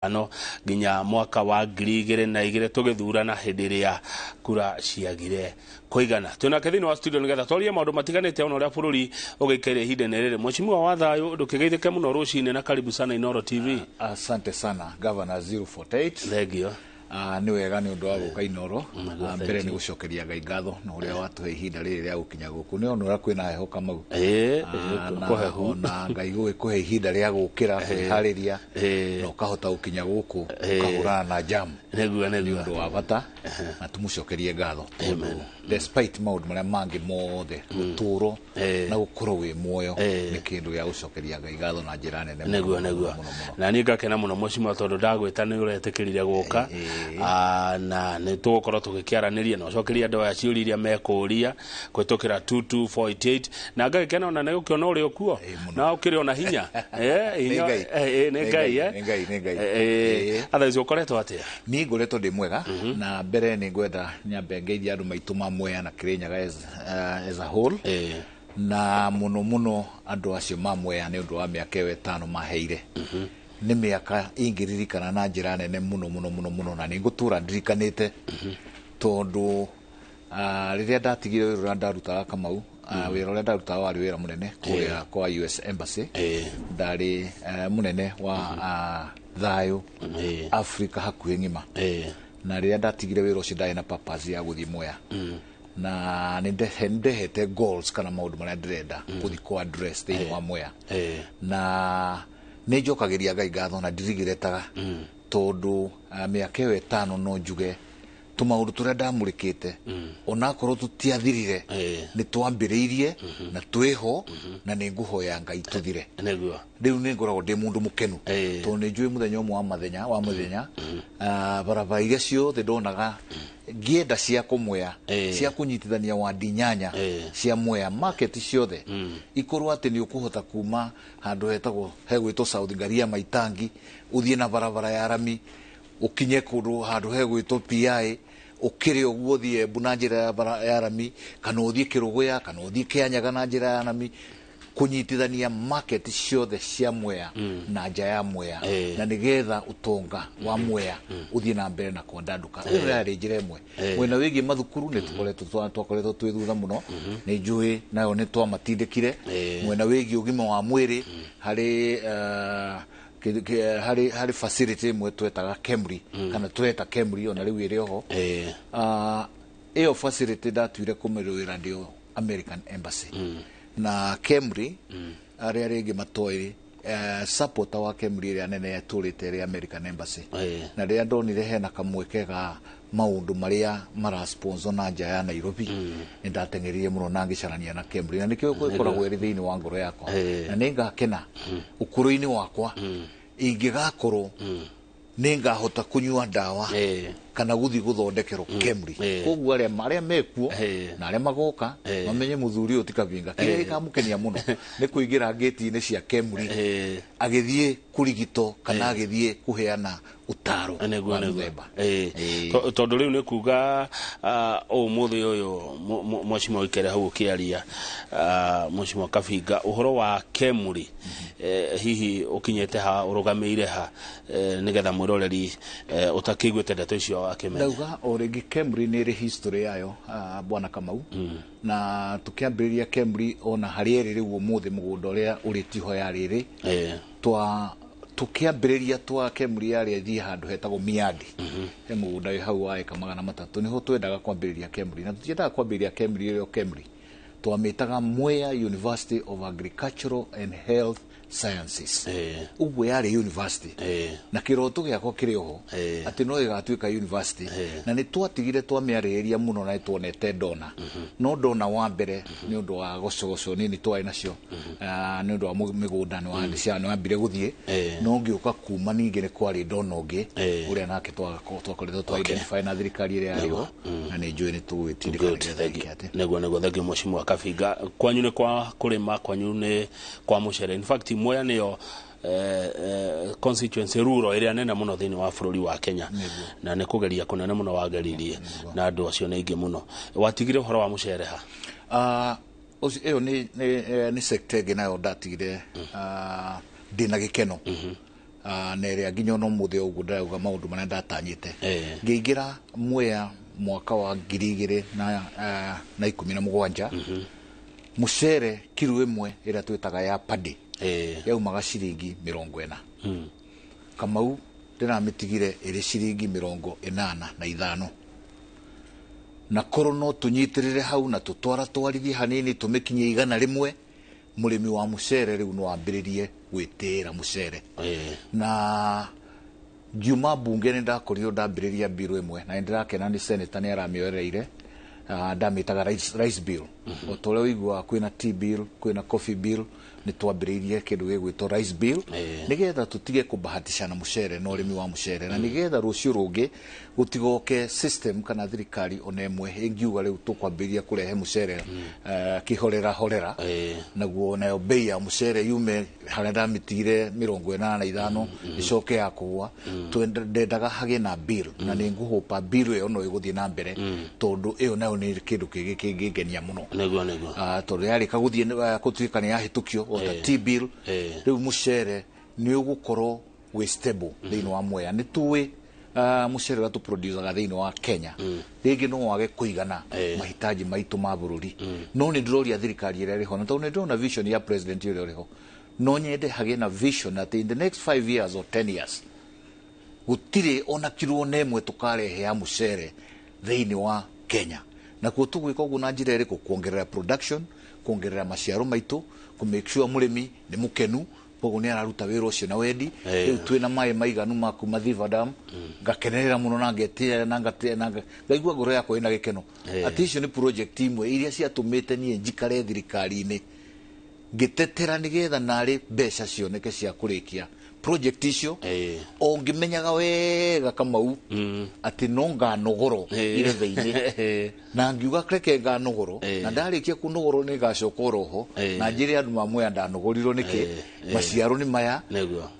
Ithano nginya mwaka wa 2002 tũgĩthurana hĩndĩ ĩrĩa kura ciagire kũigana. Twĩnake thĩinĩ wa studio nĩgetha twarie maũndũ matiganĩte ona ũrĩa bũrũri ũgĩikaire ihinda-inĩ rĩrĩ. Mheshimiwa wa thayũ, ndũkĩgeithĩke mũno rũcinĩ na karibu sana Inooro TV. Asante sana, Governor 048. Thengio. Nĩ wega nĩ ũndũ wa gũka Inooro. Mbere nĩ gũcokeria Ngai ngatho na ũrĩa watũhe ihinda rĩrĩ rĩa gũkinya gũkũ. Nĩ ona ũrĩa kwĩna heho, Kamau. Na kũhehu. Ona Ngai gũgĩkũhe ihinda rĩa gũkĩra kwĩharĩria na ũkahota gũkinya gũkũ ũkahũrana na jam. Nĩguo. Nĩ ũndũ wa bata na tũmũcokerie ngatho tondũ despite maũndũ marĩa mangĩ mothe, ũtũũro na gũkorwo wĩ muoyo nĩ kĩndũ gĩa gũcokeria Ngai ngatho na njĩra nene mũno, mũno, mũno, mũno. Na niĩ ngakena mũno, mheshimiwa, tondũ ndagwĩta nĩ ũretĩkĩrire gũka. Na nĩ tũgũkorwo tũgĩkĩaranĩria na ũcokerie andũ aya ciũria iria mekũria kũhĩtũkĩra 22488, na ngagĩkena ona nĩ gũkĩona ũrĩ ũkuo na ũkĩrĩ ona hinya. Nĩ Ngai. Nĩ Ngai. Nĩ Ngai, nĩ Ngai. Otherwise ũkoretwo atĩa? Niĩ ngoretwo ndĩ mwega, na mbere nĩ ngwenda nyambe ngeithie andũ maitũ ma Mwea na Kĩrĩnyaga as a whole, na mũno mũno andũ acio ma Mwea nĩ ũndũ wa mĩaka ĩyo 5 maheire. Nĩ mĩaka ingĩririkana na njĩra nene mũno mũno mũno mũno, na nĩ ngũtũra ndirikanĩte tondũ rĩrĩa ndatigire wĩra ũrĩa ndarutaga, Kamau, wĩra ũrĩa ndarutaga warĩ wĩra mũnene kũrĩa kwa US Embassy. Ndarĩ mũnene wa thayũ Africa hakuhĩ ng'ima, na rĩrĩa ndatigire wĩra ũcio ndarĩ na purpose ya gũthiĩ Mwea, na nĩ ndehete goals kana maũndũ marĩa ndĩrenda gũthiĩ kũ address thĩinĩ wa Mwea, na nĩ njokagĩria Ngai ngatho na ndirigiretaga tondũ mĩaka ĩyo 5 no njuge tũmaũndũ tũrĩa ndamũrĩkĩte, onakorwo tũtiathirire, nĩ twambĩrĩirie na twĩho, na nĩ ngũhoya Ngai tũthire. Rĩu nĩ ngoragwo ndĩ mũndũ mũkenu tondũ nĩ njũĩ mũthenya ũmwe wa mũthenya barabara iria ciothe ndonaga ngĩenda cia kũmwea, cia kũnyitithania wandi 8 cia Mwea market ciothe, ikorwo atĩ nĩ ũkũhota kuma handũ hetagwo hegwĩtwo South Ngaria Maitangi, ũthiĩ na barabara ya rami ũkinye kũndũ handũ hegwĩtwo PI, ũkĩrĩ ũguo ũthiĩ Embu na njĩra ya bara ya rami, kana ũthiĩ Kĩrũgũya, kana ũthiĩ Kĩanyaga na njĩra ya rami, kũnyitithania market ciothe cia Mwea na nja ya Mwea, na nĩgetha ũtonga wa Mwea ũthiĩ na mbere na kwandanduka. Ĩyo yarĩ njĩra ĩmwe. Mwena wĩgiĩ mathukuru nĩ tũkoretwo twakoretwo twĩ thutha mũno, nĩ njũĩ nayo nĩ twamatindĩkire. Mwena wĩgiĩ ũgima wa mwĩrĩ, harĩ harĩ facility ĩmwe twetaga Kemri, kana tweta Kemri, ona rĩu ĩrĩ oho. Ĩyo facility ndatuire kũmĩrũĩra ndĩo American Embassy na Kemri. Arĩa rĩngĩ matoĩ, supporter wa Kemri ĩrĩa nene yatũrĩte ĩrĩ American Embassy, na rĩrĩa ndonire hena kamweke ga maũndũ marĩa marasponsor na nja ya Nairobi, nĩ ndateng'erire mũno na ngĩcarania na Kemri, na nĩkĩo ĩkoragwo ĩrĩ thĩinĩ wa ngoro yakwa, na nĩ ngakena ũkũrũ-inĩ wakwa ingĩgakorwo nĩ ngahota kũnyua ndawa kana gũthiĩ gũthondekerwo Kemri. Koguo arĩa mekuo na arĩa magoka mamenye mũthuri ũyũ ti Kabinga. Kĩrĩa gĩkamũkenia mũno nĩ kũingĩra ngĩti-inĩ cia Kemri agĩthiĩ kũrigitwo kana agĩthiĩ kũheana ũtaro wa mũthemba. Tondũ rĩu nĩ kuga ũmũthĩ ũyũ, mheshimiwa, ũikare hau ũkĩaria, mheshimiwa Kabinga, ũhoro wa Kemri, hihi ũkinyĩte ha, ũrũgamĩire ha, nĩgetha mwĩroreri ũtakĩiguĩte ndeto icio akĩmenya? Ndauga o rĩngĩ, Kemri nĩ ĩrĩ history yayo, bwana Kamau, na tũkĩambĩrĩria Kemri ona harĩa ĩrĩ rĩu ũmũthĩ, mũgũnda ũrĩa ũrĩ tiho yarĩ ĩrĩ. Twa tũkĩambĩrĩria twa Kemri yarĩ ĩthiĩ handũ hetagwo Miadi, he mũgũnda wĩ hau wa eka 300, nĩho twendaga kwambĩrĩria Kemri, na tũtiendaga kwambĩrĩria Kemri ĩrĩ o Kemri, twamĩtaga Mwea University of Agricultural and Health Sciences. Ũguo yarĩ university, na kĩroto gĩakwa kĩrĩ oho atĩ no ĩgatuĩka university, na nĩ twatigire twamĩarĩrĩria mũno na nĩ tuonete ndona, no ndona wa mbere nĩ ũndũ wa gocogoco nini twarĩ nacio, nĩ ũndũ wa mĩgũnda nĩ wambire gũthiĩ, no ngĩũka kuma ningĩ nĩ kwarĩ ndona ũngĩ ũrĩa nake twakoretwo twa identify na thirikari ĩrĩa yarĩ ho, na nĩ njũĩ nĩ tũgwĩtindĩka Good, nĩgetha thank you. ĩke atĩ. Nĩguo, thank you, mheshimiwa Kabinga. Kwanyu nĩ kwa kũrĩma, kwanyu nĩ kwa mũcere. In fact, Mwea nĩyo constituency rural ĩrĩa nene mũno thĩinĩ wa bũrũri wa Kenya, na nĩ kũgeria kũnene mũno wageririe na andũ acio nĩ aingĩ mũno. Watigire ũhoro wa mũcere ha? Ũcio ĩyo nĩ sector ĩngĩ nayo ndatigire, ndĩna gĩkeno. Na ĩrĩa nginya ona ũmũthĩ ũguo ndĩrauga maũndũ marĩa ndatanyĩte. Ngĩingĩra Mwea mwaka wa 2017, mũcere kiro ĩmwe ĩrĩa twĩtaga ya paddy yaumaga ciringi 40. Kamau ndĩramĩtigire ĩrĩ ciringi 85, na korwo no tũnyitĩrĩre hau na tũtwaratwarithie hanini tũmĩkinyie 100, mũrĩmi wa mũcere rĩu no ambĩrĩrie gwĩtĩĩra mũcere. Na ngiuma mbunge nĩ ndakorirwo ndambĩrĩria bill ĩmwe, na nĩ ndĩrakena nĩ senator nĩ aramĩoereire. Ndamĩtaga rice bill. O ta ũrĩa ũiguaga kwĩna tea bill, kwĩna coffee bill, nĩ twambĩrĩirie kĩndũ gĩgwĩtwo rice bill, nĩgetha tũtige kũbahatisha na mũcere na ũrĩmi wa mũcere, na nĩgetha rũciũ rũngĩ gũtigoke system kana thirikari ona ĩmwe ĩngiuga rĩu tũkwambĩrĩria kũrehe mũcere kĩhorera horera, naguo nayo bei ya mũcere yume harĩa ndamĩtigire 85 ĩcoke ya kũgũa. Ndendaga hagĩe na bill, na nĩ ngũhũpa bill ĩyo no ĩgũthiĩ na mbere, tondũ ĩyo nayo nĩ kĩndũ kĩngĩ kĩngĩngenia mũno. Nĩguo, nĩguo. Tondũ yarĩka gũthiĩ, gũtuĩka nĩ yahĩtũkio o ta tea bill, rĩu mũcere nĩ ũgũkorwo wĩ stable thĩinĩ wa Mwea. Nĩ tũĩ mũcere ũrĩa tũproducaga thĩinĩ wa Kenya rĩngĩ no wage kũigana mahitaji maitũ ma bũrũri, no nĩ ndĩroria thirikari ĩrĩa ĩrĩho, na tondũ nĩ ndĩrona vision ya president ũrĩa ũrĩho, no nyende hagĩe na vision atĩ in the next 5 years or 10 years gũtirĩ ona kiro na ĩmwe tũkarehe ya mũcere thĩinĩ wa Kenya. Nakuo tũgwĩka ũguo na njĩra ĩrĩkũ? Kuongerera production, kuongerera maciaro maitũ, kũ make sure mũrĩmi nĩ mũkenu, koguo nĩ araruta wĩra ũcio na wendi. Rĩu twĩna maĩ maiganu ma kuma Thiva Dam, ngakenerera mũno na ngetĩra na ngatĩa na ngaigua ngoro yakwa ĩna gĩkeno atĩ icio nĩ project imwe iria ciatũmĩte niĩ njikare thirikari-inĩ ngĩtetera nĩgetha narĩ mbeca cioneke cia kũrĩkia project icio, o ngĩmenyaga wega Kamau atĩ no nganogoro irebe-inĩ, na ngiuga reke nganogoro, na ndarĩkia kũnogorwo nĩ ngacoka oroho na njĩre andũ ma Mwea ndanogorirwo nĩkĩ, maciaro nĩ maya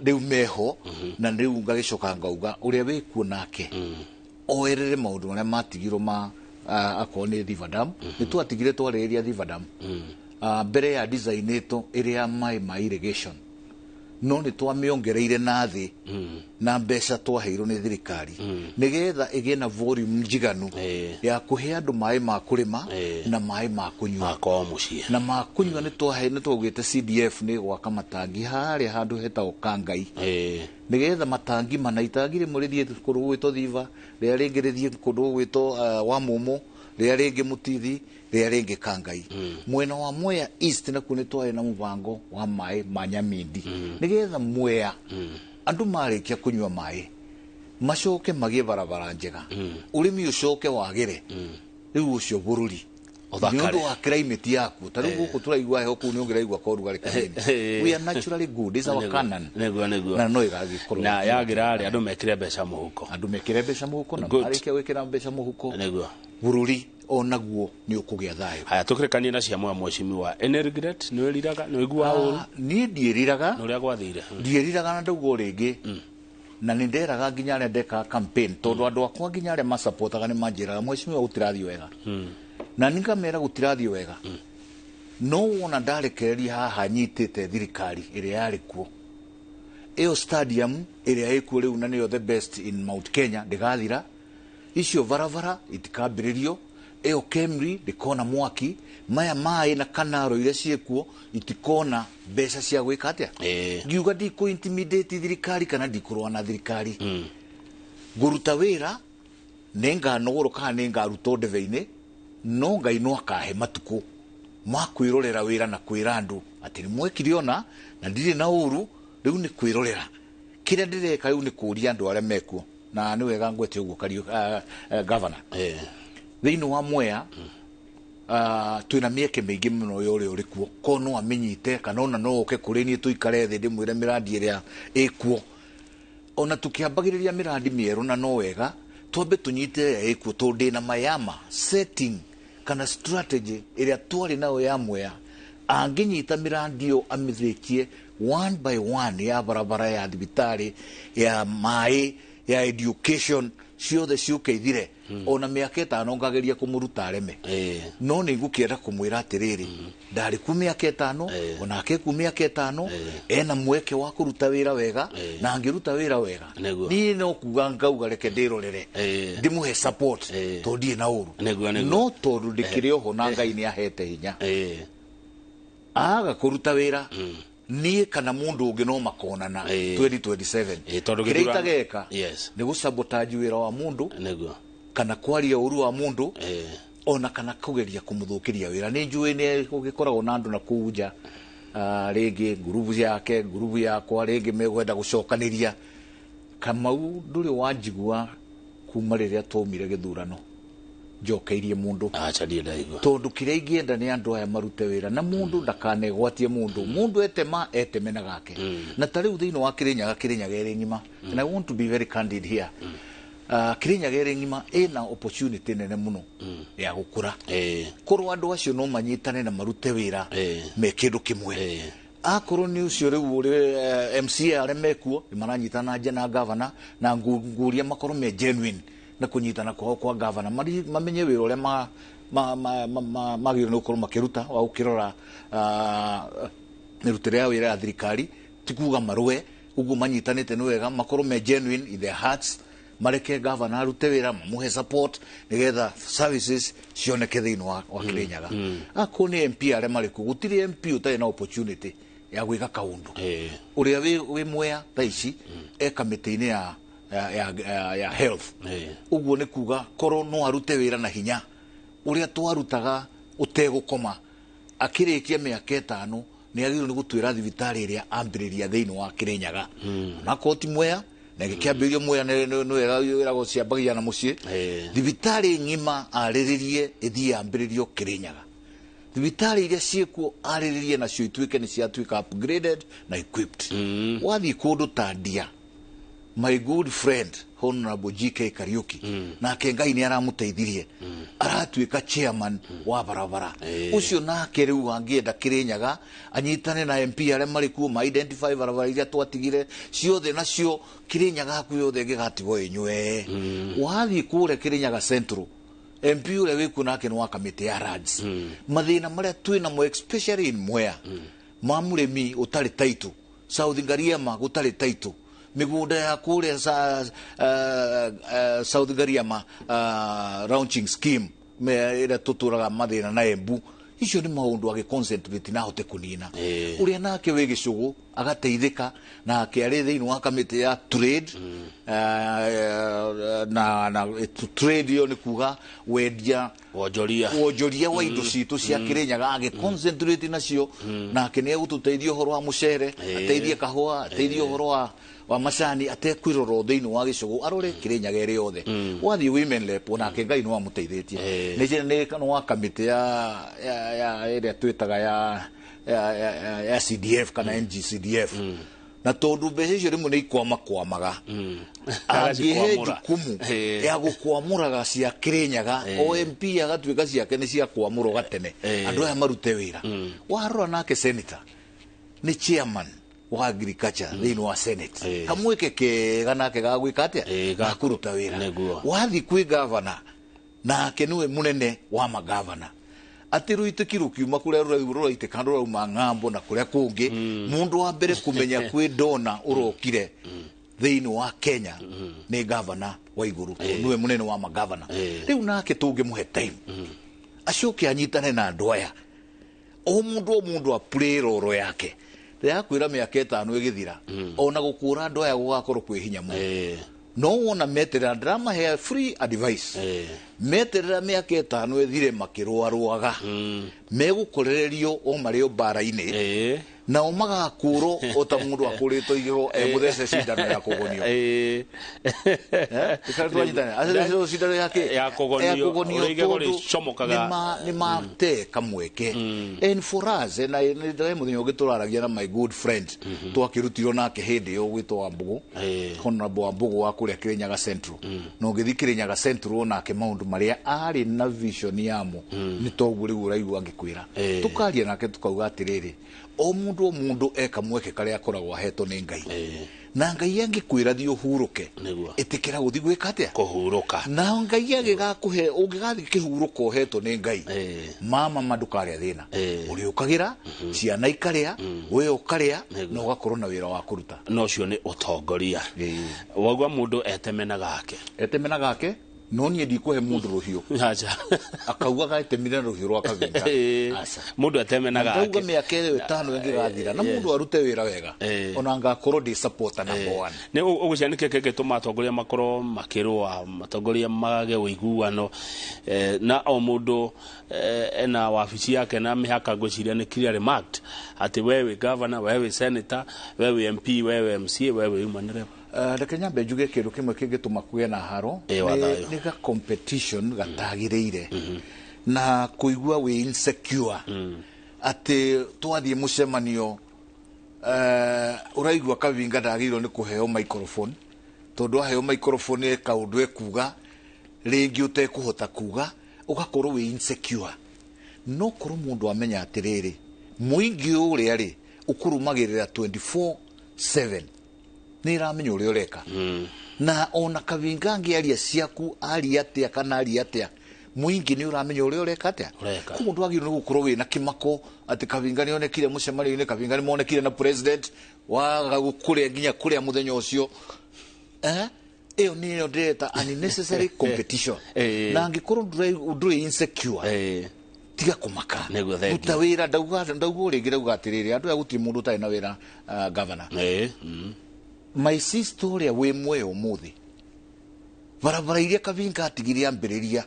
rĩu meho, na rĩu ngagĩcoka ngauga ũrĩa wĩkuo nake oerere maũndũ marĩa matigirwo ma akorwo nĩ Thiva Dam. Nĩ twatigire twarĩrĩria Thiva Dam mbere ya design ĩto ĩrĩa ya maĩ ma irrigation, no nĩ twamĩongereire na thĩ na mbeca twaheirwo nĩ thirikari nĩgetha ĩgĩe na volume njiganu ya kũhe andũ maĩ ma kũrĩma na maĩ ma kũnyua. Makwao mũciĩ. Na ma kũnyua nĩ twahe, nĩ twaugĩte CDF nĩ gwaka matangi harĩa handũ hetagwo Kangai, nĩgetha matangi mana, itangi rĩmwe rĩthiĩ kũndũ gũgwĩtwo Thiva, rĩrĩa rĩngĩ rĩthiĩ kũndũ gũgwĩtwo Wamumu, rĩrĩa rĩngĩ Mutithi, rĩrĩa rĩngĩ Kangai. Mwena wa Mwea East nakuo nĩ twarĩ na mũbango wa maĩ ma Nyamindi, nĩgetha Mwea andũ marĩkia kũnyua maĩ macoke magĩe barabara njega, ũrĩmi ũcoke wagĩre, rĩu ũcio bũrũri Ũthakare. nĩ ũndũ wa climate yaku. Ta rĩu gũkũ tũraigua heho, kũu nĩ ũngĩraigua korugarĩ kanini. We are naturally good, is our Canaan. Nĩguo, nĩguo. Na no ĩgagĩkorwo na yagĩra rĩ, andũ mekĩre mbeca mũhuko. Andũ mekĩre mbeca mũhuko, na marĩkia gwĩkĩra mbeca mũhuko, bũrũri onaguo nĩ ũkũgĩa thayũ. Haya, tũkĩrĩkanie na cia Mwea, mheshimiwa, any regret? Nĩ wĩriraga? Nĩ ũiguaga ũru Niĩ ndiĩriraga. Nĩ ũrĩa gwathire? Ndiĩriraga, na ndauga o rĩngĩ, na nĩ nderaga nginya arĩa ndekaga campaign, tondũ andũ akwa nginya arĩa masapotaga nĩ manjĩraga, mheshimiwa, gũtirathiĩ wega, na nĩ ngamera gũtirathiĩ wega, no wona ndarekereria haha nyitĩte thirikari ĩrĩa yarĩ kuo, ĩyo stadium ĩrĩa ĩkuo rĩu na nĩyo the best in Mount Kenya ndĩgathira, icio barabara itikambĩrĩrio, ĩyo Kemri ndĩkona mwaki, maya maĩ na kanaro iria ciĩkuo itikona mbeca cia gwĩka atĩa. Ngiuga ndikũ intimidate thirikari kana ndikũrũa na thirikari, ngũruta wĩra, nĩ nganogorwo kana nĩ ngarutwo ndebe-inĩ, no Ngai no akahe matukũ ma kwĩrorera wĩra na kwĩra andũ atĩ nĩ mwekire ona na ndirĩ na ũru. Rĩu nĩ kwĩrorera kĩrĩa ndĩreka rĩu nĩ kũria andũ arĩa mekuo, na nĩ wega ngwete ũguo Kariũ, governor, thĩinĩ wa Mwea twĩna mĩeke mĩingĩ mũno ya ũrĩa ũrĩ kuo, ko no amĩnyite kana ona no oke kũrĩ niĩ tũikare thĩ ndĩmwĩre mĩrandi ĩrĩa ĩkuo, ona tũkĩambagĩrĩria mĩrandi mĩerũ, na no wega twambe tũnyite ĩrĩa ĩkuo, tondũ ndĩna mayama setting kana strategy ĩrĩa twarĩ nayo ya Mwea. Angĩnyita mĩrandi ĩyo amĩthĩkie one by one, ya barabara, ya thibitarĩ, ya maĩ, ya education, Ciothe ciũke ithire, ona mĩaka 5 ngageria kũmũruta areme. No nĩ ngũkĩenda kũmwĩra atĩrĩrĩ, ndarĩ ku mĩaka 5, onake ku mĩaka 5, ena mweke wa kũruta wĩra wega, na angĩruta wĩra wega, niĩ no kuga ngauga reke ndĩrorere, ndĩmũhe support, tondũ ndirĩ na ũru. No tondũ ndĩkĩrĩ oho na Ngai nĩ ahete hinya, aga kũruta wĩra, niĩ kana mũndũ ũngĩ no makonana 2027. Tondũ kĩrĩa itageka nĩ gũsabotage wĩra wa mũndũ, kana kwaria ũru wa mũndũ, ona kana kũgeria kũmũthũkĩria wĩra. Nĩ njũĩ nĩ gũgĩkoragwo na andũ na kũu nja, rĩngĩ ngurubu yake, ngurubu yakwa, rĩngĩ megwenda gũcokanĩria. Kamau, ndũrĩ wanjigua kuma rĩrĩa twaumire gĩthurano njokeirie mũndũ. Acha, ndiĩ ndaigua. Tondũ kĩrĩa ingĩenda nĩ andũ aya marute wĩra, na mũndũ ndakanegwatie mũndũ. Mũndũ etema eteme na gake. Na ta rĩu thĩinĩ wa Kĩrĩnyaga, Kĩrĩnyaga ĩrĩ ng'ima, and I want to be very candid here, Kĩrĩnyaga ĩrĩ ng'ima, ĩna opportunity nene mũno ya gũkũra, korwo andũ acio no manyitane na marute wĩra me kĩndũ kĩmwe. Akorwo nĩ ũcio rĩu ũrĩ MCA arĩa mekuo nĩ maranyitana nja na gavana, na nguria makorwo me genuine na kũnyitana kwao kwa gavana, mamenye wĩra ũrĩa magĩrĩirwo nĩ gũkorwo makĩruta wa gũkĩrora mĩrutĩre ya wĩra ya thirikari. Ti kuga marũe ũguo, manyitanĩte nĩ wega, makorwo me genuine in their hearts, mareke gavana arute wĩra, mamũhe support nĩgetha services cioneke thĩinĩ wa Kĩrĩnyaga. Akorwo nĩ MP arĩa marĩ kuo, gũtirĩ MP ũtarĩ na opportunity ya gwĩka kaũndũ. Ũrĩa wĩ Mwea thaa ici e kamĩtĩ-inĩ ya health. Ũguo nĩ kuga korwo no arute wĩra na hinya ũrĩa twarutaga ũtegũkoma, akĩrĩkia mĩaka 5 nĩ agĩrĩirwo nĩ gũtwĩra thibitarĩ ĩrĩa ambĩrĩria thĩinĩ wa Kĩrĩnyaga, onakorwo ti Mwea na gĩkĩambĩrĩrio Mwea, nĩ wega wĩragwo ciambagia na mũciĩ. Thibitarĩ ng'ima arĩrĩrie ĩthiĩ yambĩrĩrio Kĩrĩnyaga, thibitarĩ iria ciĩkuo arĩrĩrie nacio ituĩke nĩ ciatuĩka upgraded na equipped. Wathiĩ kũndũ ta Ndia, my good friend Honorable GK Kariuki, nake Ngai nĩ aramũteithirie, aratuĩka chairman wa barabara. Ũcio nake rĩu angĩenda Kĩrĩnyaga anyitane na MP arĩa marĩ kuo, ma identify barabara iria twatigire ciothe, nacio Kĩrĩnyaga hakuhĩ yothe ĩngĩgatigwo ĩnywe. Wathiĩ kũrĩa Kĩrĩnyaga Central, MP ũrĩa wĩkuo nake nĩ wa kamĩtĩ ya lands. Mathĩna marĩa twĩ namo, especially in Mwea, ma mũrĩmi ũtarĩ title, South Ngariama gũtarĩ title, mĩgũnda ya kũrĩa South Ngariama, launching scheme ĩrĩa tũtũraga mathĩna na Embu, icio nĩ maũndũ agĩ concentrate na ahote kũnina. Ũrĩa nake wĩ gĩcũgũ agateithĩka nake arĩ thĩinĩ wa kamĩtĩ ya trade, na trade ĩyo nĩ kuga wendia, wonjoria, wonjoria wa indo citũ cia Kĩrĩnyaga, agĩ concentrate nacio nake nĩ egũtũteithia ũhoro wa mũcere, ateithie kahũa, ateithie ũhoro wa macani, atekwĩrora thĩinĩ wa gĩcũgũ, arore Kĩrĩnyaga ĩrĩ yothe. Wathiĩ women rep, onake Ngai nĩ wamũteithĩtie, nĩ wa kamĩtĩ ya ĩrĩa twĩtaga ya CDF kana NGCDF, na tondũ mbeca icio rĩmwe nĩ ikwamakwamaga, angĩhe Agacikwamũra. Jukumu ya gũkwamũraga cia Kĩrĩnyaga, o MP agatuĩka ciake nĩ cia kwamũrwo gatene, andũ aya marute wĩra. Warora nake senator nĩ chairman wa agriculture thĩinĩ wa Senate, kamweke kega nake ga gwĩka atĩa? Ga kũruta wĩra. Wathiĩ kwĩ gavana, nake nĩwe mũnene wa magavana, atĩ rũitĩki rũkiuma kũrĩa rũraitĩka rũrauma ng'ambo na kũrĩa kũngĩ, mũndũ wa mbere kũmenya kwĩ ndona ũrokire thĩinĩ wa Kenya nĩ gavana wa igũrũ, tondũ nĩwe mũnene wa magavana. Rĩu nake tũngĩmũhe time acoke anyitane na andũ aya, o mũndũ o mũndũ apurĩ roro yake, ndĩrakwĩra mĩaka 5 ĩgĩthira, ona gũkũra andũ aya gũgakorwo kwĩ hinya mũno. No wona meterera, ndĩramahe free advice, meterera mĩaka 5 ĩthire makĩrũarũaga, megũkorererio o marĩ o mbara-inĩ, nao magakũrwo o ta mũndũ akũrĩtwo igego emũthece cindano ya kũgonio. Eh, twanyitane. Athecetwo cindano ya kĩ? Ya kũgonio. Ya kũgonio. Ũrĩa igego tondũ rĩcomokaga. Nĩ mate kamweke. And for us, na nĩ mũthenya ũngĩ tũraragia na my good friend twakĩrutirwo nake hĩndĩ ĩyo gwĩtwo Wambũgũ, Honorable Wambũgũ wa kũrĩa Kĩrĩnyaga Central, na ũngĩthiĩ Kĩrĩnyaga Central, nake maũndũ Maũndũ marĩa arĩ na vision yamo nĩ toguo rĩu ũraigua ngĩkwĩra. Tũkaria nake tukauga atĩrĩrĩ, o mũndũ o mũndũ eka mweke karĩa akoragwo ahetwo nĩ Ngai, na Ngai angĩkwĩra thiĩ ũhurũke, ĩtĩkĩra gũthiĩ gwĩka atĩa? Kũhurũka. Na Ngai agĩgakũhe ũngĩgathiĩ kĩhurũko ũhetwo nĩ Ngai, mama ma ndũkarĩa thĩna, ũrĩũkagĩra ciana ikarĩa, we ũkarĩa, na ũgakorwo na wĩra wa kũruta. Na ũcio nĩ ũtongoria. Waigua mũndũ eteme na gake. Eteme na gake, no niĩ ndikũhe mũndũ rũhiũ. Aca. Akauga gatemire na rũhiũ rwa Kavinga. Aca. Mũndũ eteme na ndauga gake. Mĩaka ĩyo 5 ĩngĩgathira na mũndũ arute wĩra wega, ona ngakorwo ndĩ supporter number one. Nĩ ũgũcia nĩkĩ kĩngĩtũma atongoria makorwo makĩrũa, atongoria mage ũiguano, na o mũndũ ena wabici yake na mĩhaka, ngwĩciria nĩ clearly marked atĩ we wĩ governor, we wĩ senator, we wĩ MP, we wĩ MCA, we wĩ human rep. Reke nyambe njuge kĩndũ kĩmwe kĩngĩtũma kũgĩe na haro. Wa thayũ. Nĩ ga competition gatagĩrĩire na kũigua wĩ insecure atĩ twathiĩ mũcemanio, ũraigua Kavinga ndagĩrĩirwo nĩ kũheo microphone, tondũ aheo microphone e kaũndũ ekuga rĩngĩ ũtekũhota kuga, ũgakorwo wĩ insecure. No korwo mũndũ amenya atĩrĩrĩ, mũingĩ ũrĩa rĩ ũkũrũmagĩrĩra 24/7 nĩ ĩramenya ũrĩa ũreka, na ona Kavinga angĩaria ciaku aria atĩa kana aria atĩa, mũingĩ nĩ ũramenya ũrĩa ũreka atĩa. Ũreka. Koguo ndwagĩrĩirwo nĩ gũkorwo wĩna kĩmako atĩ Kavinga nĩ onekire mũcemanio-inĩ, Kavinga nĩ monekire na president waga kũrĩa nginya kũrĩa mũthenya ũcio. Ĩyo nĩyo ndĩreta unnecessary competition. Na angĩkorwo ndũrĩ insecure, tiga kũmaka. Nĩguo, thank you. Ruta wĩra. Ndauga ũrĩngĩ, ndauga atĩrĩrĩ, andũ aya gũtirĩ mũndũ ũtarĩ na wĩra, governor. My sister ũrĩa wĩ muoyo ũmũthĩ, barabara iria Kavinga atigire ambĩrĩria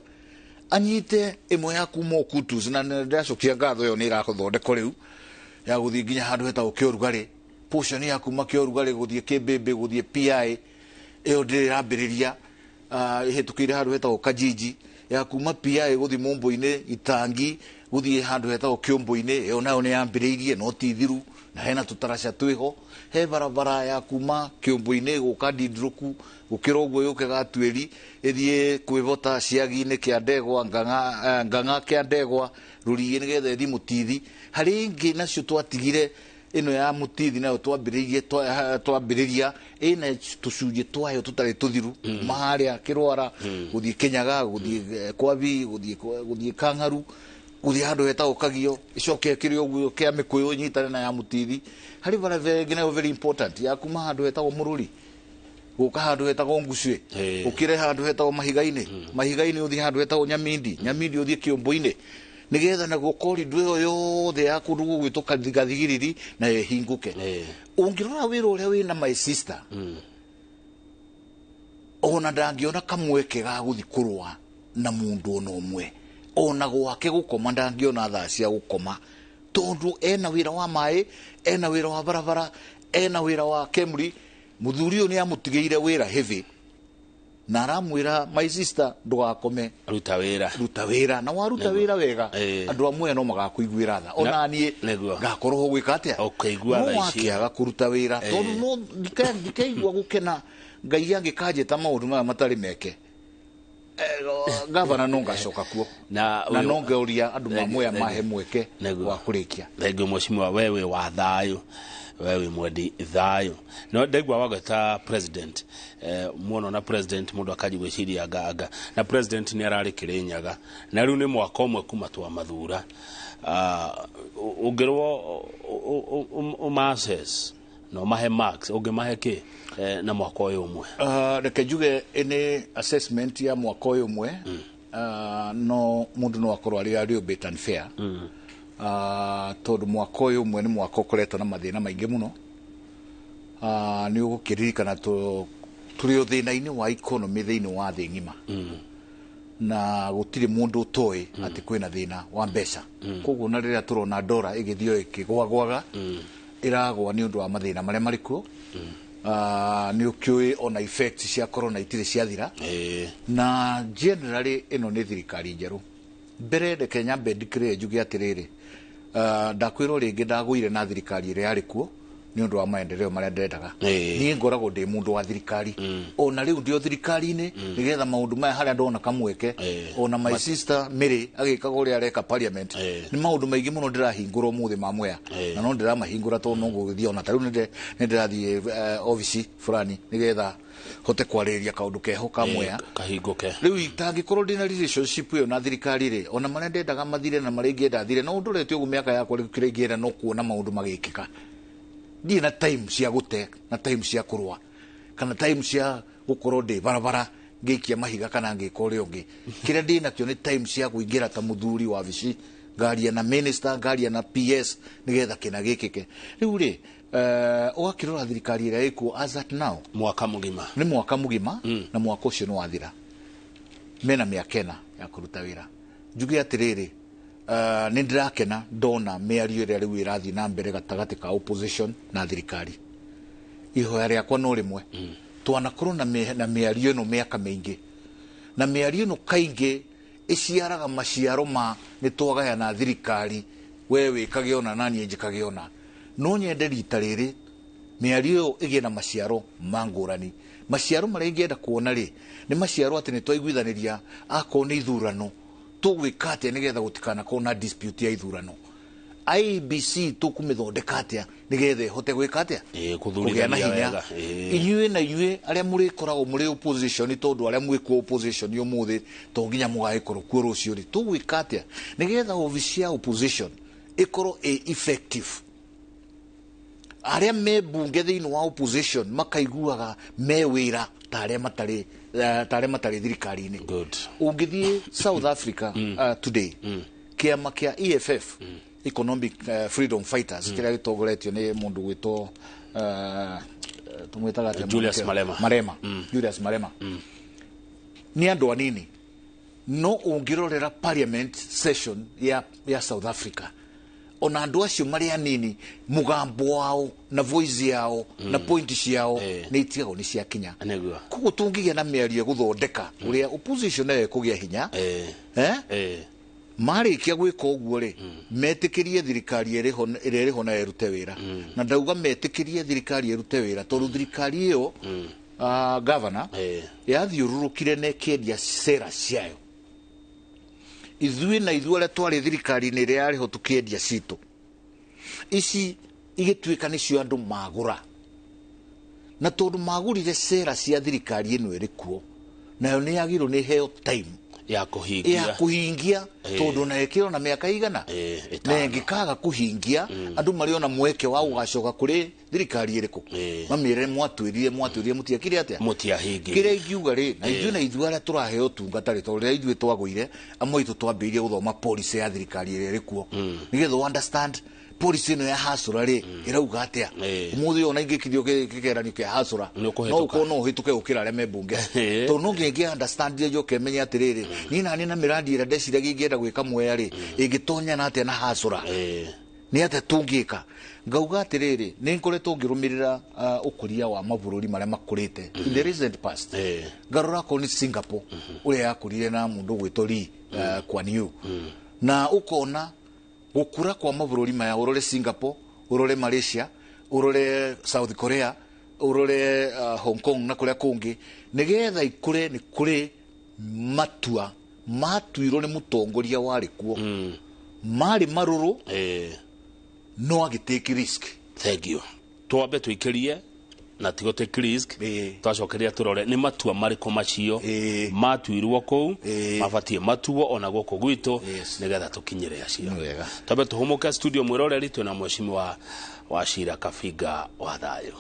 anyite ĩmwe ya kuma Okutus, na nĩ ndacokia ngatho, ĩyo nĩ ĩrathondekwo rĩu ya gũthiĩ nginya handũ hetagwo Kĩorugarĩ, portion ya kuma Kĩorugarĩ gũthiĩ Kĩmbĩmbĩ gũthiĩ PI, ĩyo ndĩrĩ ĩrambĩrĩria, ĩhĩtũkĩire handũ hetagwo Kajiji, ya kuma PI gũthiĩ Mũmbũ-inĩ Itangi gũthiĩ handũ hetagwo Kĩũmbũ-inĩ, ĩyo nayo nĩ yambĩrĩirie no ti thiru, na hena tũtaraca twĩho. He barabara ya kuma Kĩũmbũ-inĩ gũka Ndindũrũku gũkĩra ũguo yũke Gatuĩri ĩthiĩ kwĩvota ciagi-inĩ kĩa Ndegwa Ngang'a, Ngang'a kĩa Ndegwa Rũriĩ nĩgetha ĩthiĩ Mũtithi. Harĩ ĩngĩ nacio twatigire ĩno ya Mũtithi, nayo twambĩrĩirie twambĩrĩria ĩna tũcunjĩ twayo tũtarĩ tũthiru kuma harĩa Kĩrwara gũthiĩ Kĩnyaga gũthiĩ Kwabi gũthiĩ Kang'aru gũthiĩ handũ hetagwo Kagio, ĩcoke ĩkĩrĩ ũguo kĩa Mĩkũyũ ĩnyitane na ya Mũtithi. Harĩ barabara ĩngĩ nayo very important ya kuma handũ hetagwo Mũrũri gũka handũ hetagwo Ngucĩ, ũkĩre handũ hetagwo Mahiga-inĩ, Mahiga-inĩ ũthiĩ handũ hetagwo Nyamindi, Nyamindi ũthiĩ Kĩũmbũ-inĩ, nĩgetha naguo korindo ĩyo yothe ya kũndũ gũgwĩtwo Gathigiriri nayo ĩhingũke. Ũngĩrora wĩra ũrĩa wĩna my sister, ona ndangĩona kamweke ga gũthiĩ kũrũa na mũndũ ona ũmwe, ona gwake gũkoma ndangĩona thaa cia gũkoma, tondũ ena wĩra wa maĩ, ena wĩra wa barabara, ena wĩra wa Kemri. Mũthuri ũyũ nĩ amũtigĩire wĩra heavy na aramwĩra, "My sister, ndũgakome." Ruta wĩra. Ruta wĩra, na waruta wĩra wega, andũ amwe no magakũiguĩra tha, ona niĩ ngakorwo ho gwĩka atĩa? Ũkũigua no tha ici. Wakĩaga kũruta wĩra, tondũ no ndikaigua gũkena Ngai angĩkanjĩta maũndũ maya matarĩ meke. Gavana no ngacoka kuo na no ngauria andũ mamoya mahe mweke wa kũrĩkia. Thengiũ mheshimiwa, we wĩ wa thayũ, we wĩ mwendi thayũ, no ndaigua wagweta president, muono na president mũndũ akanji gwĩciria anga anga na president nĩ ararĩ Kĩrĩnyaga, na rĩu nĩ mwaka ũmwe kuma twamathura. Ũngĩrwo ũma-assess na ũmahe marks, ũngĩmahe kĩ na mwaka ũyũ ũmwe? Reke njuge nĩ assessment ya mwaka ũyũ ũmwe, no mũndũ no akorwo arĩ a little bit unfair, tondũ mwaka ũyũ ũmwe nĩ mwaka ũkoretwo na mathĩna maingĩ mũno. Nĩ ũgũkĩririkana tũrĩ o thĩna-inĩ wa economy thĩinĩ wa thĩ ng'ima, na gũtirĩ mũndũ ũtoĩ atĩ kwĩna thĩna wa mbeca. Koguo na rĩrĩa tũrona ndora ĩgĩthiĩ ĩkĩgwagwaga, ĩragwa nĩ ũndũ wa mathĩna marĩa marĩ kuo. Nĩ ũkĩũĩ ona effect cia corona itirĩ ciathira. Na generally ĩno nĩ thirikari njerũ. Mbere reke nyambe ndikĩrĩe njuge atĩrĩrĩ, ndakwĩrwo rĩngĩ ndagũire na thirikari ĩrĩa yarĩ kuo. Nĩ ũndũ wa maendeleo marĩa ndendaga. Niĩ ngoragwo ndĩ mũndũ wa thirikari, ona rĩu ndĩ o thirikari-inĩ, nĩgetha maũndũ maya harĩa ndona kamweke, ona my sister Mary agĩkaga ũrĩa areka parliament, nĩ maũndũ maingĩ mũno ndĩrahingũra ũmũthĩ ma Mwea, na no ndĩramahingũra tondũ no ngũgĩthiĩ, ona ta rĩu nĩ ndĩrathiĩ obici fulani nĩgetha hote kwarĩrĩria kaũndũ keho ka Mwea kahingũke. Rĩu itangĩkorwo ndĩna relationship ĩyo na thirikari rĩ, ona marĩa ndendaga mathire na marĩa ingĩenda thire, no ndorete ũguo mĩaka yakwa rĩu, kĩrĩa ingĩenda no kuona maũndũ magĩkĩka. Ndirĩ na time cia gũte na time cia kũrũa kana time cia gũkorwo ndĩ barabara ngĩikia mahiga kana ngĩka ũrĩa ũngĩ. Kĩrĩa ndĩ nakĩo nĩ time cia kũingĩra ta mũthuri wabici, ngaria na minister, ngaria na PS, nĩgetha kĩna gĩkĩke. Rĩu rĩ, ũgakĩrora thirikari ĩrĩa ĩkuo as at now, mwaka mũgima. Nĩ mwaka mũgima, na mwaka ũcio nĩ wathira, mena mĩaka 4 ya kũruta wĩra. Njuge atĩrĩrĩ, nĩ ndĩrakena ndona mĩario ĩrĩa rĩu ĩrathiĩ na mbere gatagatĩ ka opposition na thirikari. Ihoya rĩakwa no rĩmwe, twanakorwo na mĩario ĩno mĩaka mĩingĩ, na mĩario ĩno kaingĩ ĩciaraga maciaro ma nĩ twagayana thirikari, we wĩkage ona na niĩ njĩkage ona. No nyende rita rĩrĩ mĩario ĩyo ĩgĩe na maciaro ma ngũrani. Maciaro marĩa ingĩenda kuona rĩ, nĩ maciaro atĩ nĩ twaiguithanĩria, akorwo nĩ ithurano tũgwĩka atĩa nĩgetha gũtikanakorwo na dispute ya ithurano. IEBC tũkũmĩthondeka atĩa nĩgetha ĩhote gwĩka atĩa, kũgĩa na hinya. Inyuĩ na inyuĩ arĩa mũrĩkoragwo mũrĩ opposition, tondũ arĩa mwĩkuo opposition ũmũthĩ to nginya mũgagĩkorwo kuo rũciũ rĩ, tũgwĩka atĩa nĩgetha obici ya opposition ĩkorwo ĩ effective. Arĩa me mbunge thĩinĩ wa opposition makaiguaga me wĩra ta arĩa matarĩ thirikari-inĩ. Ũngĩthiĩ South Africa today, kĩama kĩa EFF, Economic Freedom Fighters, kĩrĩa gĩtongoretio nĩ mũndũ gwĩtwo tũmwĩtaga atĩa? Julius Malema. Malema. Julius Malema. Nĩ andũ anini, no ũngĩrorera parliament session ya South Africa, ona andũ acio marĩ anini, mũgambo wao na voice yao na point ciao nĩ itigagwo nĩ ciakinya. Koguo tũngĩgĩa na mĩario ĩgũthondeka ũrĩa opposition nayo ĩkũgĩa hinya, marĩkia gwĩka ũguo rĩ, metĩkĩrie thirikari ĩrĩa ĩrĩho nayo ĩrute wĩra. Na ndauga metĩkĩrie thirikari ĩrute wĩra tondũ thirikari ĩyo, governor, yathiũrũrũkire na ĩkĩendia cera ciayo. Ithuĩ na ithuĩ arĩa twarĩ thirikari-inĩ ĩrĩa yarĩho tũkĩendia citũ, ici igĩtuĩka nĩcio andũ magũra, na tondũ magũrire cera cia thirikari ĩno ĩrĩ kuo, nayo nĩ yagĩrĩirwo nĩ ĩheo time ya kũhingia, tondũ na ĩkĩrwo na mĩaka igana, na ĩngĩkaga kũhingia, andũ marĩ ona mweke wa gũgacoka kũrĩ thirikari ĩrĩkũ, mamĩre mwatwĩrire mũtiekire atĩa, mũtiahingirie. Kĩrĩa ingiuga rĩ, na ithuĩ na ithuĩ arĩa tũraheo ũtungata rĩ, tondũ rĩrĩa ithuĩ twagũire, amwe aitũ twambĩrĩirie gũthoma policy ya thirikari ĩrĩa ĩrĩ kuo, nĩgetha understand policy ĩno ya hasũra rĩ ĩrauga atĩa. Ũmũthĩ ona ingĩkithio kĩgeranio kĩa hasũra, no ũkorwo no ũhĩtũke gũkĩra arĩa me mbunge, tondũ no nginya ingĩ understand njoke menye atĩrĩrĩ, niĩ naniĩ na mĩrandi ĩrĩa ndeciragia ingĩenda gwĩka Mwea rĩ, ĩngĩtonyana atĩa na hasũra, nĩ atĩa tũngĩka. Ngauga atĩrĩrĩ, nĩ ngoretwo ngĩrũmĩrĩra ũkũria wa mabũrũri marĩa makũrĩte in the recent past. Ngarora akorwo nĩ Singapore, ũrĩa yakũrire na mũndũ ũgwĩtwo Lee Kuan Yew, na ũkona gũkũra kwa mabũrũri maya, ũrore Singapore, ũrore Malaysia, ũrore South Korea, ũrore Hong Kong na kũrĩa kũngĩ, nĩgetha ikũre nĩ kũrĩ matua matuirwo nĩ mũtongoria warĩ kuo, marĩ marũrũ, no agĩtake risk. Thank you. Twambe tũikĩrie na tigo take risk, twacokeria tũrore nĩ matua marĩkũ macio matuirwo kũu, mabatiĩ matuo ona gũkũ gwitũ, nĩgetha tũkinyĩre acio. Twambe tũhũmũke studio mwĩroreri, twĩna mheshimiwa Wachira Kabinga wa Thayũ.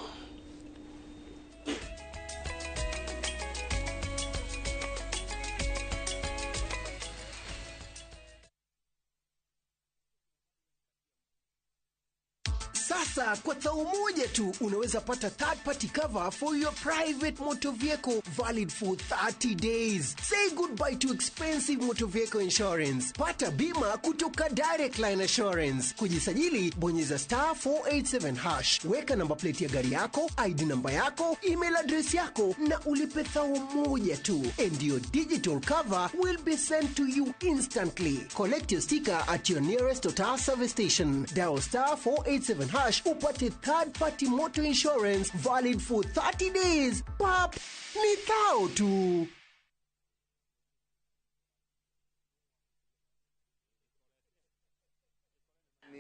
Sasa kwa thao moja tu unaweza pata third party cover for your private motor vehicle valid for 30 days. Say goodbye to expensive motor vehicle insurance. Pata bima kutoka Direct Line Assurance. Kujisajili, bonyeza *487#. Weka namba plate ya gari yako, ID namba yako, email address yako na ulipe thao moja tu. And your digital cover will be sent to you instantly. Collect your sticker at your nearest Total service station. Dial *487# hash upate third party motor insurance valid for 30 days. Pap, ni thao tu.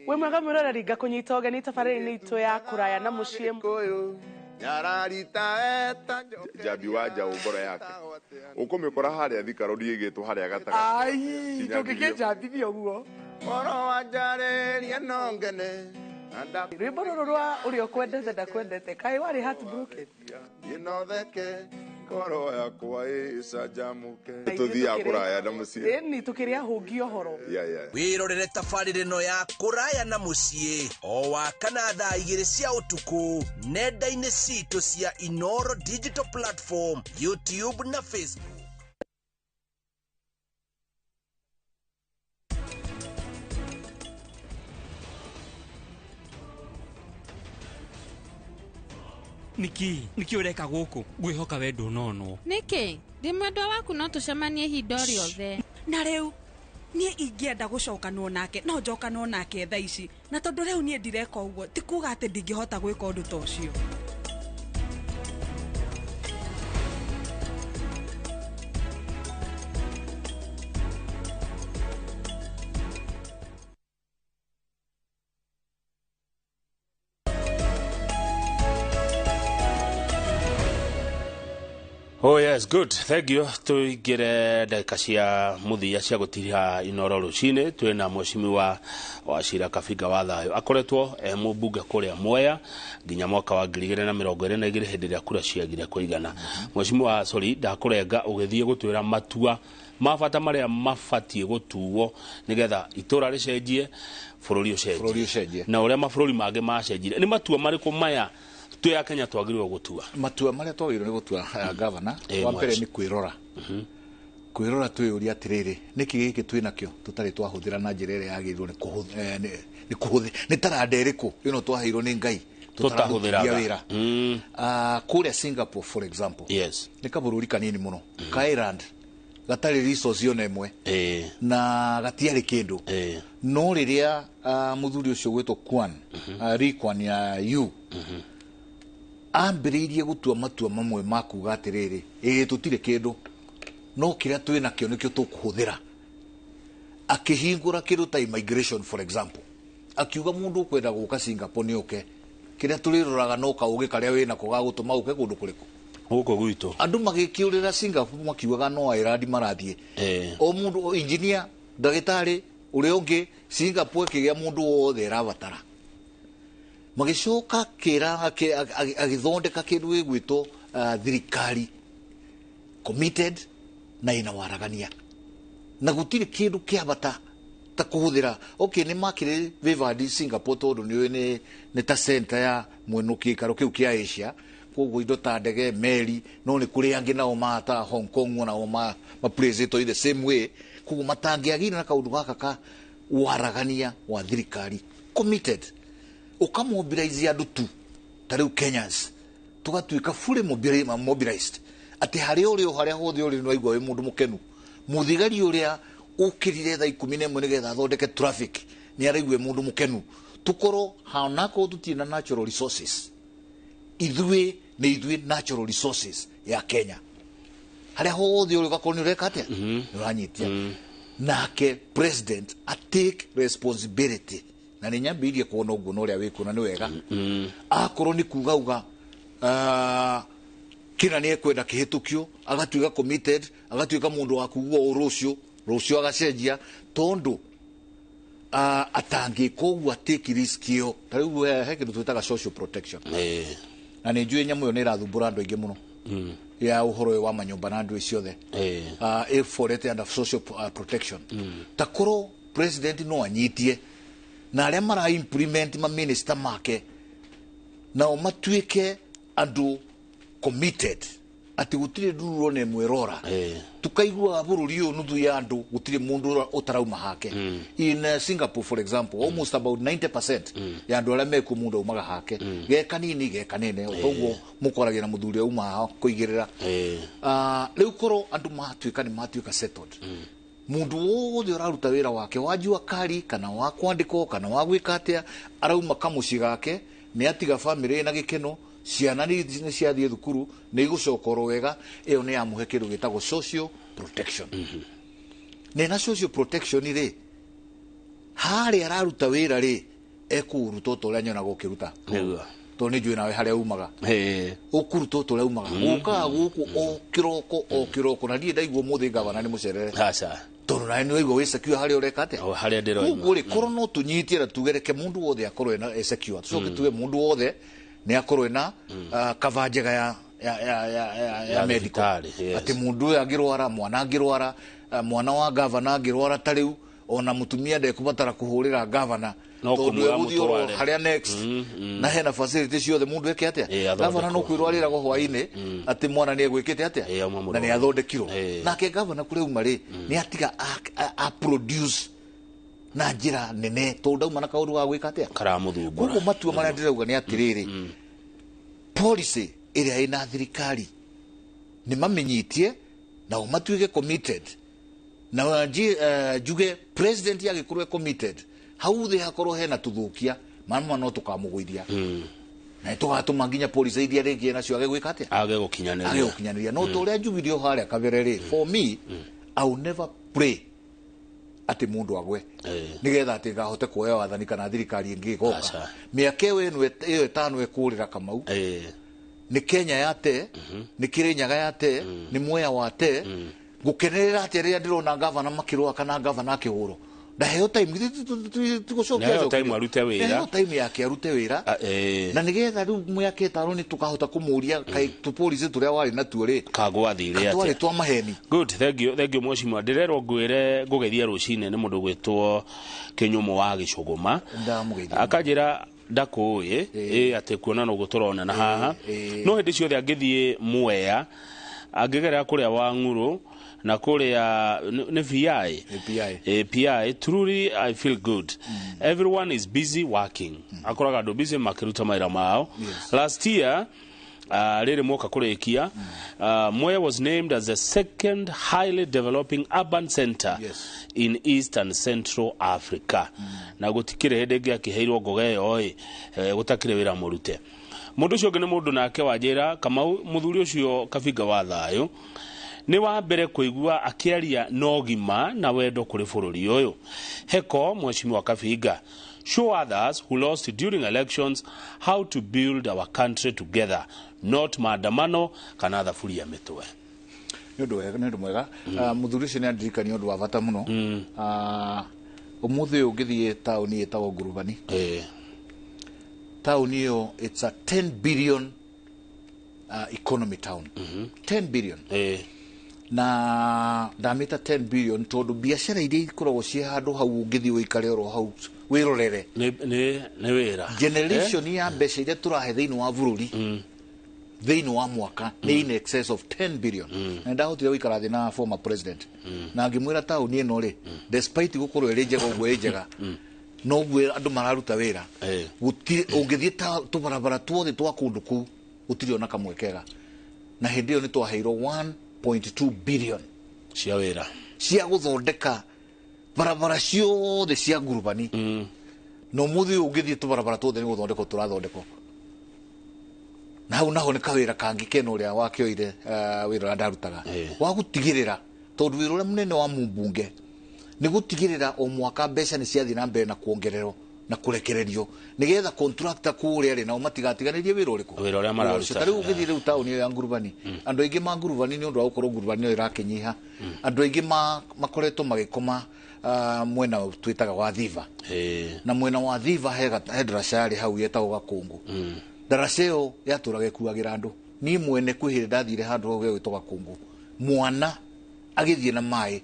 Wĩ mwega mwĩroreri, ngakũnyita ũgeni tabarĩra-inĩ itũ ya kũraya na mũciĩ. Njambi wa njaũ ngoro yake ũkũmĩkora harĩa Thika Road ĩgĩtwo harĩa gatagatĩ. Ai, tũngĩkĩnjambithia ũguo. Oro wa njarĩria no ngene. Rwĩmbo rũrũ rwa ũrĩa ũkwendete ndakwendete, kaĩ warĩ heartbroken? Inotheke ngoro yakwa ĩcanjamũke. Tũthiaga kũraya na mũciĩ. Ĩni tũkĩrĩa hũngi ũhoro. Yeah. Wĩrorere tabarĩra ĩno ya kũraya na mũciĩ o wa kana thaa 2 cia ũtukũ nenda-inĩ citũ cia Inoro Digital Platform, YouTube na Facebook. Niki, niki ũreka gũkũ? Ngwĩhoka we ndũnonwo. Nĩkĩ? Ndĩ mwendwa waku no tũcemanie ihinda o rĩothe. Na rĩu niĩ ingĩenda gũcokanwo nake no njokanwo nake thaa ici, na tondũ rĩu niĩ ndireka ũguo ti kuga atĩ ndingĩhota gwĩka ũndũ ta ũcio. Oh yes, good. Thank you. Tuingire ndagĩka cia mũthia cia gũtiriha Inoro rũcinĩ. Twĩna mheshimiwa Wachira Kabinga wa Thayũ, akoretwo e mũmbunge kũrĩa Mwea nginya mwaka wa 2022 hĩndĩ ĩrĩa kura ciagire kũigana. Mheshimiwa, sorry, ndakũrenga ũgĩthiĩ gũtwĩra matua ma bata marĩa mabatiĩ gũtuo nĩgetha itũra rĩcenjie, bũrũri ũcenjie, na ũrĩa mabũrũri mangĩ macenjire. Nĩ matua marĩkũ maya twĩ a Kenya twagĩrĩirwo gũtua? Matua marĩa twagĩrĩirwo nĩ gũtua, gavana, wa mbere nĩ kwĩrora. Kwĩrora twĩyũria atĩrĩrĩ, nĩkĩ gĩkĩ twĩ nakĩo tũtarĩ twahũthĩra na njĩra ĩrĩa yagĩrĩirwo nĩ kũhũthĩra, nĩ taranda ĩrĩkũ ĩno twaheirwo nĩ Ngai tũtahũthĩraga wĩra. Kũrĩa Singapore for example, yes, nĩ kabũrũri kanini mũno ka Ireland gatarĩ resource ona ĩmwe na gatiarĩ kĩndũ. No rĩrĩa mũthuri ũcio gwĩtwo Kwan, Lee Kuan Yew, ambĩrĩirie gũtua matua mamwe ma kuga atĩrĩrĩ, ĩĩ tũtirĩ kĩndũ no kĩrĩa twĩ nakĩo nĩkĩo tũkũhũthĩra. Akĩhingũra kĩndũ ta immigration for example, akiuga mũndũ ũkwenda gũka Singapore nĩ oke, kĩrĩa tũrĩroraga no kaũgĩ karĩa wĩnako ga gũtũma ũke kũndũ kũrĩkũ gũkũ gwitũ. Andũ magĩkĩũrĩra Singapore makiugaga no Ireland marathiĩ, o mũndũ engineer, ndagĩtarĩ, ũrĩa ũngĩ. Singapore ĩkĩgĩa mũndũ wothe ĩrabatara. Magĩcoka agĩthondeka kĩndũ gĩgwĩtwo thirikari committed na ĩna waragania, na gũtirĩ kĩndũ kĩa bata ta kũhũthĩra. Okay, nĩ makĩrĩ favored Singapore tondũ nĩ nĩ ta center ya mwena gĩikaro kĩu kĩa Asia, koguo indo ta ndege, meri, no nĩ kũrĩ angĩ nao mata Hong Kong nao maplacĩtwo in the same way, koguo matangĩagire na kaũndũ gaka ka waragania wa thirikari committed. Ũkamobilize andũ tu ta rĩu Kenyans tũgatuĩka fully mobilized atĩ harĩa ũrĩ o harĩa hothe ũrĩ nĩwaigua wĩ mũndũ mũkenu. Mũthigari ũrĩa ũkĩrire thaa 11 nĩgetha athondeke traffic nĩ araigua mũndũ mũkenu. Tũkorwo hanakorwo tũtirĩ na natural resources, ithuĩ nĩ ithuĩ natural resources ya Kenya. Harĩa hothe ũrĩ ũgakorwo nĩ ũreka atĩa, nĩ ũranyitia. Nake president a take responsibility, na nĩ nyambĩrĩirie kuona ũguo na ũrĩa wĩkuona nĩ wega. Akorwo nĩ kuga uga kĩna nĩ ekwenda kĩhĩtũkio, agatuĩka committed, agatuĩka mũndũ wa kuga ũũ rũciũ, rũciũ agacenjia, tondũ atangĩka ũguo atake risk ĩyo. Ta rĩu he kĩndũ twĩtaga social protection, na nĩ njũĩ nyamũ ĩyo nĩ ĩrathumbũra andũ aingĩ mũno ya ũhoro ũyũ wa manyũmba na andũ ciothe, ĩforete under social protection. Ta korwo president no anyitie na arĩa mara implement ma minister make nao matuĩke andũ committed atĩ gũtirĩ ndururo na ĩmwe ĩrora. Tukaiguaga bũrũri ũyũ nuthu ya andũ gũtirĩ mũndũ ũtarauma hake. In Singapore for example, almost about 90% ya andũ arĩa mekuo mũndũ aumaga hake, ge kanini ge kanene, toguo mũkoragia na mũthuri auma haha kũigĩrĩra. Rĩu korwo andũ matuĩka nĩ matuĩka settled, Mundu wothe ũraruta wĩra wake wa jua kali kana wa kwandĩkwo kana wa gwĩka atĩa, arauma kamũciĩ gake, nĩ atiga bamĩrĩ ĩna gĩkeno, ciana nĩ ciathiĩ thukuru, nĩ igũcoka oro wega. Ĩyo nĩ yamũhe kĩndũ gĩtagwo social protection. Na ĩna social protection rĩ, harĩa araruta wĩra rĩ, ekũũruta ta ũrĩa nyonaga ũkĩruta. Nĩguo. Tondũ nĩ njũĩ nawe harĩa umaga. Ũkũruta ta ũrĩa umaga. Ũkaga gũkũ o kĩroko o kĩroko, na niĩ ndaigua ũmũthĩ gavana nĩ mũcerere. Aca. Tondũ nawe nĩ waigua wĩ secure harĩa ũreka atĩa? O harĩa ndĩroima. Koguo rĩ, korwo no tũnyitie na tuge reke mũndũ wothe akorwo ena e secure, tũcoke tuge mũndũ wothe nĩ akorwo ena cover njega ya medical. Yes. Atĩ mũndũ ũyũ angĩrwara, mwana angĩrwara, mwana wa gavana angĩrwara ta rĩu, ona mũtumia ndekũbatara kũhũrĩra gavana No tondũ kũmuoya egũthiĩ oro mũtware. harĩa next, na hena facility ciothe mũndũ eke atĩa. Athondekwo. Gavana no kwĩrwo arĩragwo hwaĩ-inĩ atĩ mwana nĩ egwĩkĩte atĩa, auma na nĩ athondekirwo. Nake gavana kũrĩa auma rĩ, nĩ atiga a produce na njĩra nene, tondũ ndauma na kaũndũ ga gwĩka atĩa, karamũthumbũra. Koguo matua marĩa ndĩrauga nĩ atĩrĩrĩ, policy ĩrĩa ĩna thirikari nĩ mamĩnyitie nao matuĩke committed, na njuge president agĩkorwo e committed, hau thĩ hakorwo hena tũthũkia manma no tũkamũgũithia, na tũgatũma nginya policy iria rĩngĩ nacio age gwĩka atĩa, age gũkinyanĩria. Age gũkinyanĩria. No ta ũrĩa njugire o harĩa kabere rĩ, for me, I will never pray atĩ mũndũ agwe nĩgetha atĩ ngahote kuoya wathani kana thirikari ĩngĩ ĩgoka. Mĩaka ĩyo ĩno ĩyo ĩtano ĩkũrĩra Kamau, nĩ Kenya yate, nĩ Kĩrĩnyaga yate, nĩ Mwea wate, ngũkenerera atĩa rĩrĩa ndĩrona gavana makĩrũa kana gavana akĩhũrwo? Ndaheo time tigũcokia. Naheo time arute wĩra. Naheo time yake arute wĩra, na nĩgetha rĩu mĩaka ĩtano nĩ tũkahota kũmũria kaĩ tũpolisi tũrĩa warĩ natuo rĩ, kagwathire twarĩ atĩa twa maheni. Good, thank you, thank you mheshimiwa. Ndĩrerwo ngwĩre ngũgeithia rũcinĩ nĩ mũndũ gwĩtwo Kĩnyũmũ wa Gĩcũgũma. Ndamũgeithia. Akanjĩra ndakũĩ ĩ atĩ kuona noguo tũronana haha, no hĩndĩ ciothe angĩthiĩ Mwea, angĩgerera kũrĩa wa Ng'ũrũ na kũrĩa nĩ VI. PI. PI, truly I feel good. Everyone is busy working. Akoraga andũ busy makĩruta mawĩra mao. Last year, rĩrĩ mwoka kũrĩkia, Mwea was named as the second highly developing urban center in East and Central Africa. Na gũtikĩrĩ hĩndĩ ĩngĩ akĩheirwo ngoga ĩyo ĩ, gũtakĩrĩ wĩra mũrute. Mũndũ ũcio ũngĩ nĩ mũndũ nake wanjĩra Kamau, mũthuri ũcio Kabinga wa thayũ nĩ wa mbere kũigua akĩaria na ũgima na wendo kũrĩ bũrũri ũyũ. Heko mheshimiwa Kabinga, show others who lost during elections how to build our country together, not maandamano kana thaburia mĩtwe. Nĩ ũndũ wega, nĩ ũndũ mwega. Mũthuri ũcio nĩ andirikania ũndũ wa bata mũno. Ũmũthĩ ũyũ ũngĩthiĩ taũni ĩtagwo Ngurubani, taũni ĩyo it's a 10 billion economy town, 10 billion. Na ndamĩta 10 billion tondũ biacara iria ikoragwo ciĩ handũ hau, ũngĩthiĩ ũikare oro hau wĩrorere, nĩ wĩra generation ya mbeca iria tũrahe thĩinĩ wa bũrũri thĩinĩ wa mwaka nĩ in excess of 10 billion. Na ndahotire gũikara thĩ na former president na ngĩmwĩra taũni ĩno rĩ, despite gũkorwo ĩrĩ njega ũguo ĩ njega, noguo andũ mararuta wĩra, gũtirĩ ũngĩthiĩ ta tũbarabara tuothe twa kũndũ kũu, gũtirĩ ona kamwe kega. Na hĩndĩ ĩyo nĩ twaheirwo 1.2 billion cia wĩra, cia gũthondeka barabara ciothe cia Ngurubani. Na ũmũthĩ ũyũ ũngĩthiĩ tũbarabara tuothe nĩ gũthondekwo tũrathondekwo. Na hau naho nĩ kawĩra kangĩ kena ũrĩa wakĩoire, wĩra ũrĩa ndarutaga wa gũtigĩrĩra, tondũ wĩra ũrĩa mũnene wa mũmbunge nĩ gũtigĩrĩra o mwaka mbeca nĩ ciathiĩ na mbere na kuongererwo na kũrekererio, nĩgetha contractor kũrĩa rĩ nao matigatiganĩrie wĩra ũrĩkũ. Wĩra ũrĩa mararuta. Ta rĩu ũngĩthiĩ rĩu taũni ĩyo ya Ngurubani, andũ aingĩ ma Ngurubani, nĩ ũndũ wa gũkorwo Ngurubani ĩyo ĩrakĩnyiha, andũ aingĩ makoretwo magĩkoma mwena twĩtaga wa Thiva. Na mwena wa Thiva he ndaraca yarĩ hau yetagwo Gakũngũ. Ndaraca ĩyo yatũraga ĩkuagĩra andũ. Niĩ mwene kwĩ hĩndĩ ndathire handũ hau gegwĩtwo Gakũngũ, mwana agĩthiĩ na maĩ,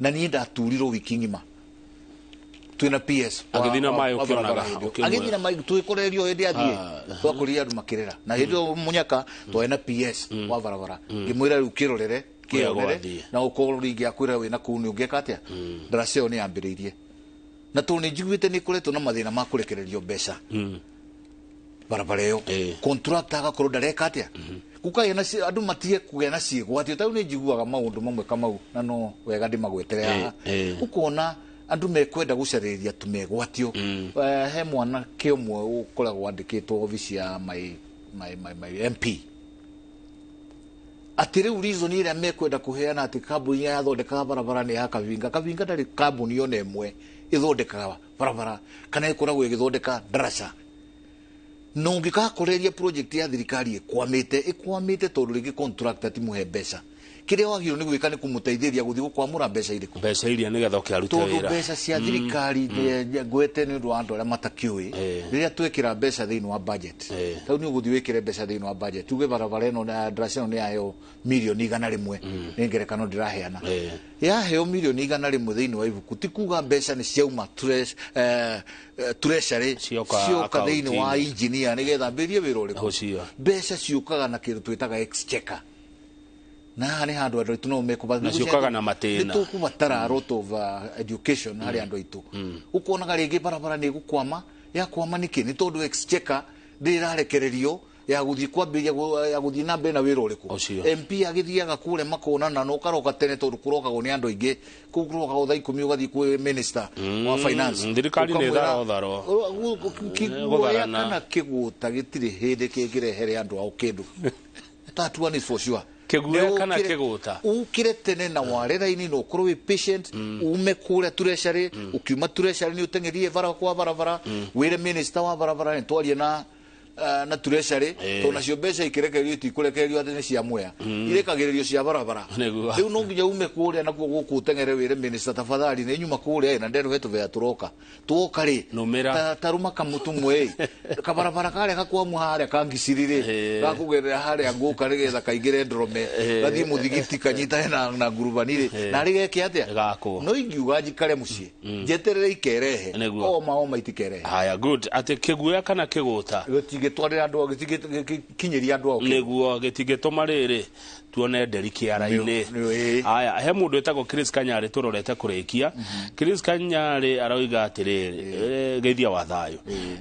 na niĩ ndaturirwo wiki ng'ima twĩna PS Agĩthiĩ na maĩ wa ũkĩonaga, barabara hĩndĩ ĩyo. ũkĩmwĩra. Agĩthiĩ na maĩ twĩkorerio hĩndĩ athiĩ, twakorire andũ makĩrĩra, na hĩndĩ ĩyo mũnyaka twarĩ na PS wa barabara, ngĩmwĩra rĩu kĩrorere Kũrĩa kĩonere gwathiĩ. na ũkorwo rĩngĩ akwĩra wĩna kũu nĩ ũngĩka atĩa. Ndaraca ĩyo nĩ yambĩrĩirie, na tondũ nĩ njiguĩte nĩ ĩkoretwo na mathĩna ma kũrekererio mbeca barabara ĩyo, contractor agakorwo ndareka atĩa. Gũkagĩa na andũ matige kũgĩa na ciĩgwatio. Tarĩu nĩ njiguaga maũndũ mamwe kamau na no wega ndĩmagwetere haha. Ũkona andũ mekwenda gũcarĩria tũmegwatio. He mwanake ũmwe ũkoragwo andĩkĩtwo obici ya my MP, atĩ rĩu reason ĩrĩa mekwenda kũheana atĩ kambuni yathondekaga barabara nĩ ya Kavinga. Kavinga ndarĩ kambuni ona ĩmwe ĩthondekaga barabara kana ĩkoragwo ĩgĩthondeka ndaraca. Na ũngĩgakoreria project ya thirikari ĩkwamĩte tondũ rĩngĩ contractor ti mũhe mbeca, kĩrĩa wagĩrĩirwo nĩ gwĩka nĩ kũmũteithĩrĩria gũthiĩ gũkwamũra mbeca irĩkũ, mbeca iria nĩgetha ũkĩarute tondũ wĩra. Mbeca cia thirikari ngwete nĩ ũndũ wa andũ arĩa matakĩũĩ, rĩrĩa twekĩra mbeca thĩinĩ wa budget, rĩu nĩ ũgũthiĩ wĩkĩre mbeca thĩinĩ wa budget, tuge barabara ĩno na ndaraca ĩno nĩ yaheo mirioni 100, nĩ ngerekano ndĩraheana, yaheo mirioni 100 thĩinĩ wa ibuku, ti kuga mbeca nĩ ciauma treasury Cioka cioka thĩinĩ wa account-inĩ. Engineer nĩgetha ambĩrĩrie wĩra ũrĩkũ. Ũcio. Mbeca ciũkaga na kĩndũ twĩtaga exchequer, na haha nĩ handũ andũ aitũ no mekũbatara. Na ciũkaga na matĩna. Nĩ tũkũbatara a lot of education harĩ andũ aitũ. Ũkonaga rĩngĩ barabara nĩ ĩgũkwama. Yakwama nĩkĩ? Nĩ tondũ exchequer ndĩrarekererio ya gũthiĩ kwambĩrĩria ya gũthiĩ na mbere na wĩra ũrĩkũ. Ũcio. MP agĩthiaga kũrĩa makonana na ũkaroka tene tondũ kũrokagwo nĩ andũ aingĩ. Kũu kũrokagwo thaa 10, ũgathiĩ kwĩ minister wa finance. Thirikari nĩ Ũkamwĩra- tharo tharo. Kĩguoya Gũtharana. kana kĩgũta gĩtirĩ hĩndĩ kĩngĩrehere andũ ao kĩndũ. That one is for sure. Kĩguoya Nĩ kana kĩgũta? Ũkĩre tene na ware raini na ũkorwo wĩ patient, ume kũrĩa treasury. Ũkiuma treasury nĩ ũteng'erie bara kwa barabara, wĩre minister wa barabara nĩ twarie na treasury, tondũ nacio mbeca ikĩrekererio itikũrekererio atĩ nĩ cia Mwea, irekagĩrĩrio cia barabara. Rĩu no nginya ume kũrĩa nakuo gũkũ ũteng'ere wĩre minister, tafadhali nĩ nyuma kũrĩa na nderwo he tũbea tũroka tuoka rĩ. Nũmĩra. Taruma kamũtũmwe kabarabara karĩa gakwamu harĩa kangiciri rĩ, gakũgerera harĩa ngũka nĩgetha kaingĩre ndorome, gathiĩ mũthigiti, kanyitane na ngurubani rĩ, narĩ geke atĩa? Gakwo. No ingiuga njikare mũciĩ njeterere ikerehe. Oma oma itikerehe. Haya, good. Atĩ kĩguoya kana kĩgũta gĩtingĩtwarĩra andũ, gĩtingĩkinyĩria andũ ao kĩndũ. Nĩguo gĩtingĩtũma rĩrĩ tuone nderi kĩara-inĩ. Haya, he mũndũ wĩtagwo Chris Kanyarĩ tũrorete kũrĩkia. Chris Kanyarĩ aroiga atĩrĩrĩ, geithia wa thayũ,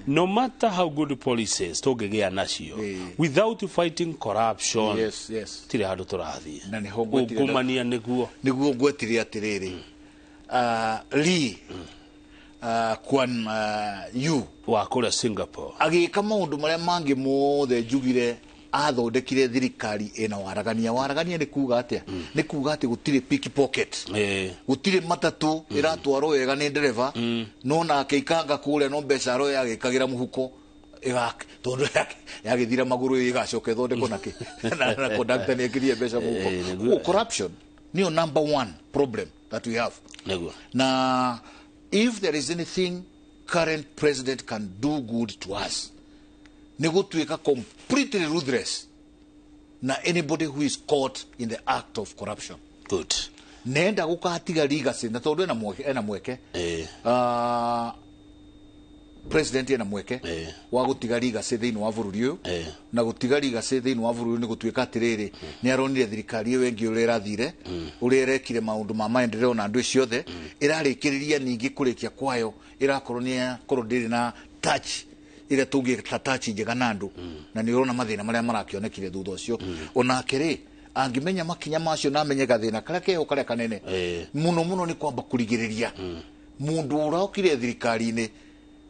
no matter how good policies tũngĩgĩa nacio, without fighting corruption, tirĩ handũ tũrathiĩ. Na nĩho ngwetire. Ungumania nĩguo. Nĩguo ngwetire atĩrĩrĩ, Lee Kuan Yew wa kũrĩa Singapore agĩka maũndũ marĩa mangĩ mothe njugire, athondekire thirikari ĩna waragania. Waragania nĩ kuga atĩa? Nĩ kuga atĩ gũtirĩ pickpocket, gũtirĩ matatũ ĩratwarwo wega nĩ ndereba no nake ikanga kũrĩa no mbeca aroya agĩkagĩra mũhuko, tondũ yagĩthira magũrũ ĩgacoka ĩthondekwo nakĩ na conductor nĩ ekĩrire mbeca mũhuko. Koguo corruption nĩyo number one problem that we have. Na if there is anything current president can do good to us, nĩ gũtuĩka completely ruthless na anybody who is caught in the act of corruption. Good. Nenda gũkatiga legacy, na tondũ ena mweke, president ena mweke wa gũtiga legacy thĩinĩ wa bũrũri ũyũ. Na gũtiga legacy thĩinĩ wa bũrũri ũyũ nĩ gũtuĩka atĩrĩrĩ, nĩ aronire thirikari ĩyo ĩngĩ ũrĩa ĩrathire, ũrĩa ĩrekire maũndũ ma maendeleo na andũ ciothe, ĩrarĩkĩrĩria ningĩ kũrĩkia kwayo ĩrakorwo nĩ yakorwo ndĩrĩ na touch ĩrĩa tũngĩta touch njega na andũ, na nĩ ũrona mathĩna marĩa marakĩonekire thutha ũcio. Onake rĩ, angĩmenya makinya macio na amenye gathĩna karĩa keho karĩa kanene mũno mũno nĩ kwamba kũrigĩrĩria mũndũ ũrokire thirikari-inĩ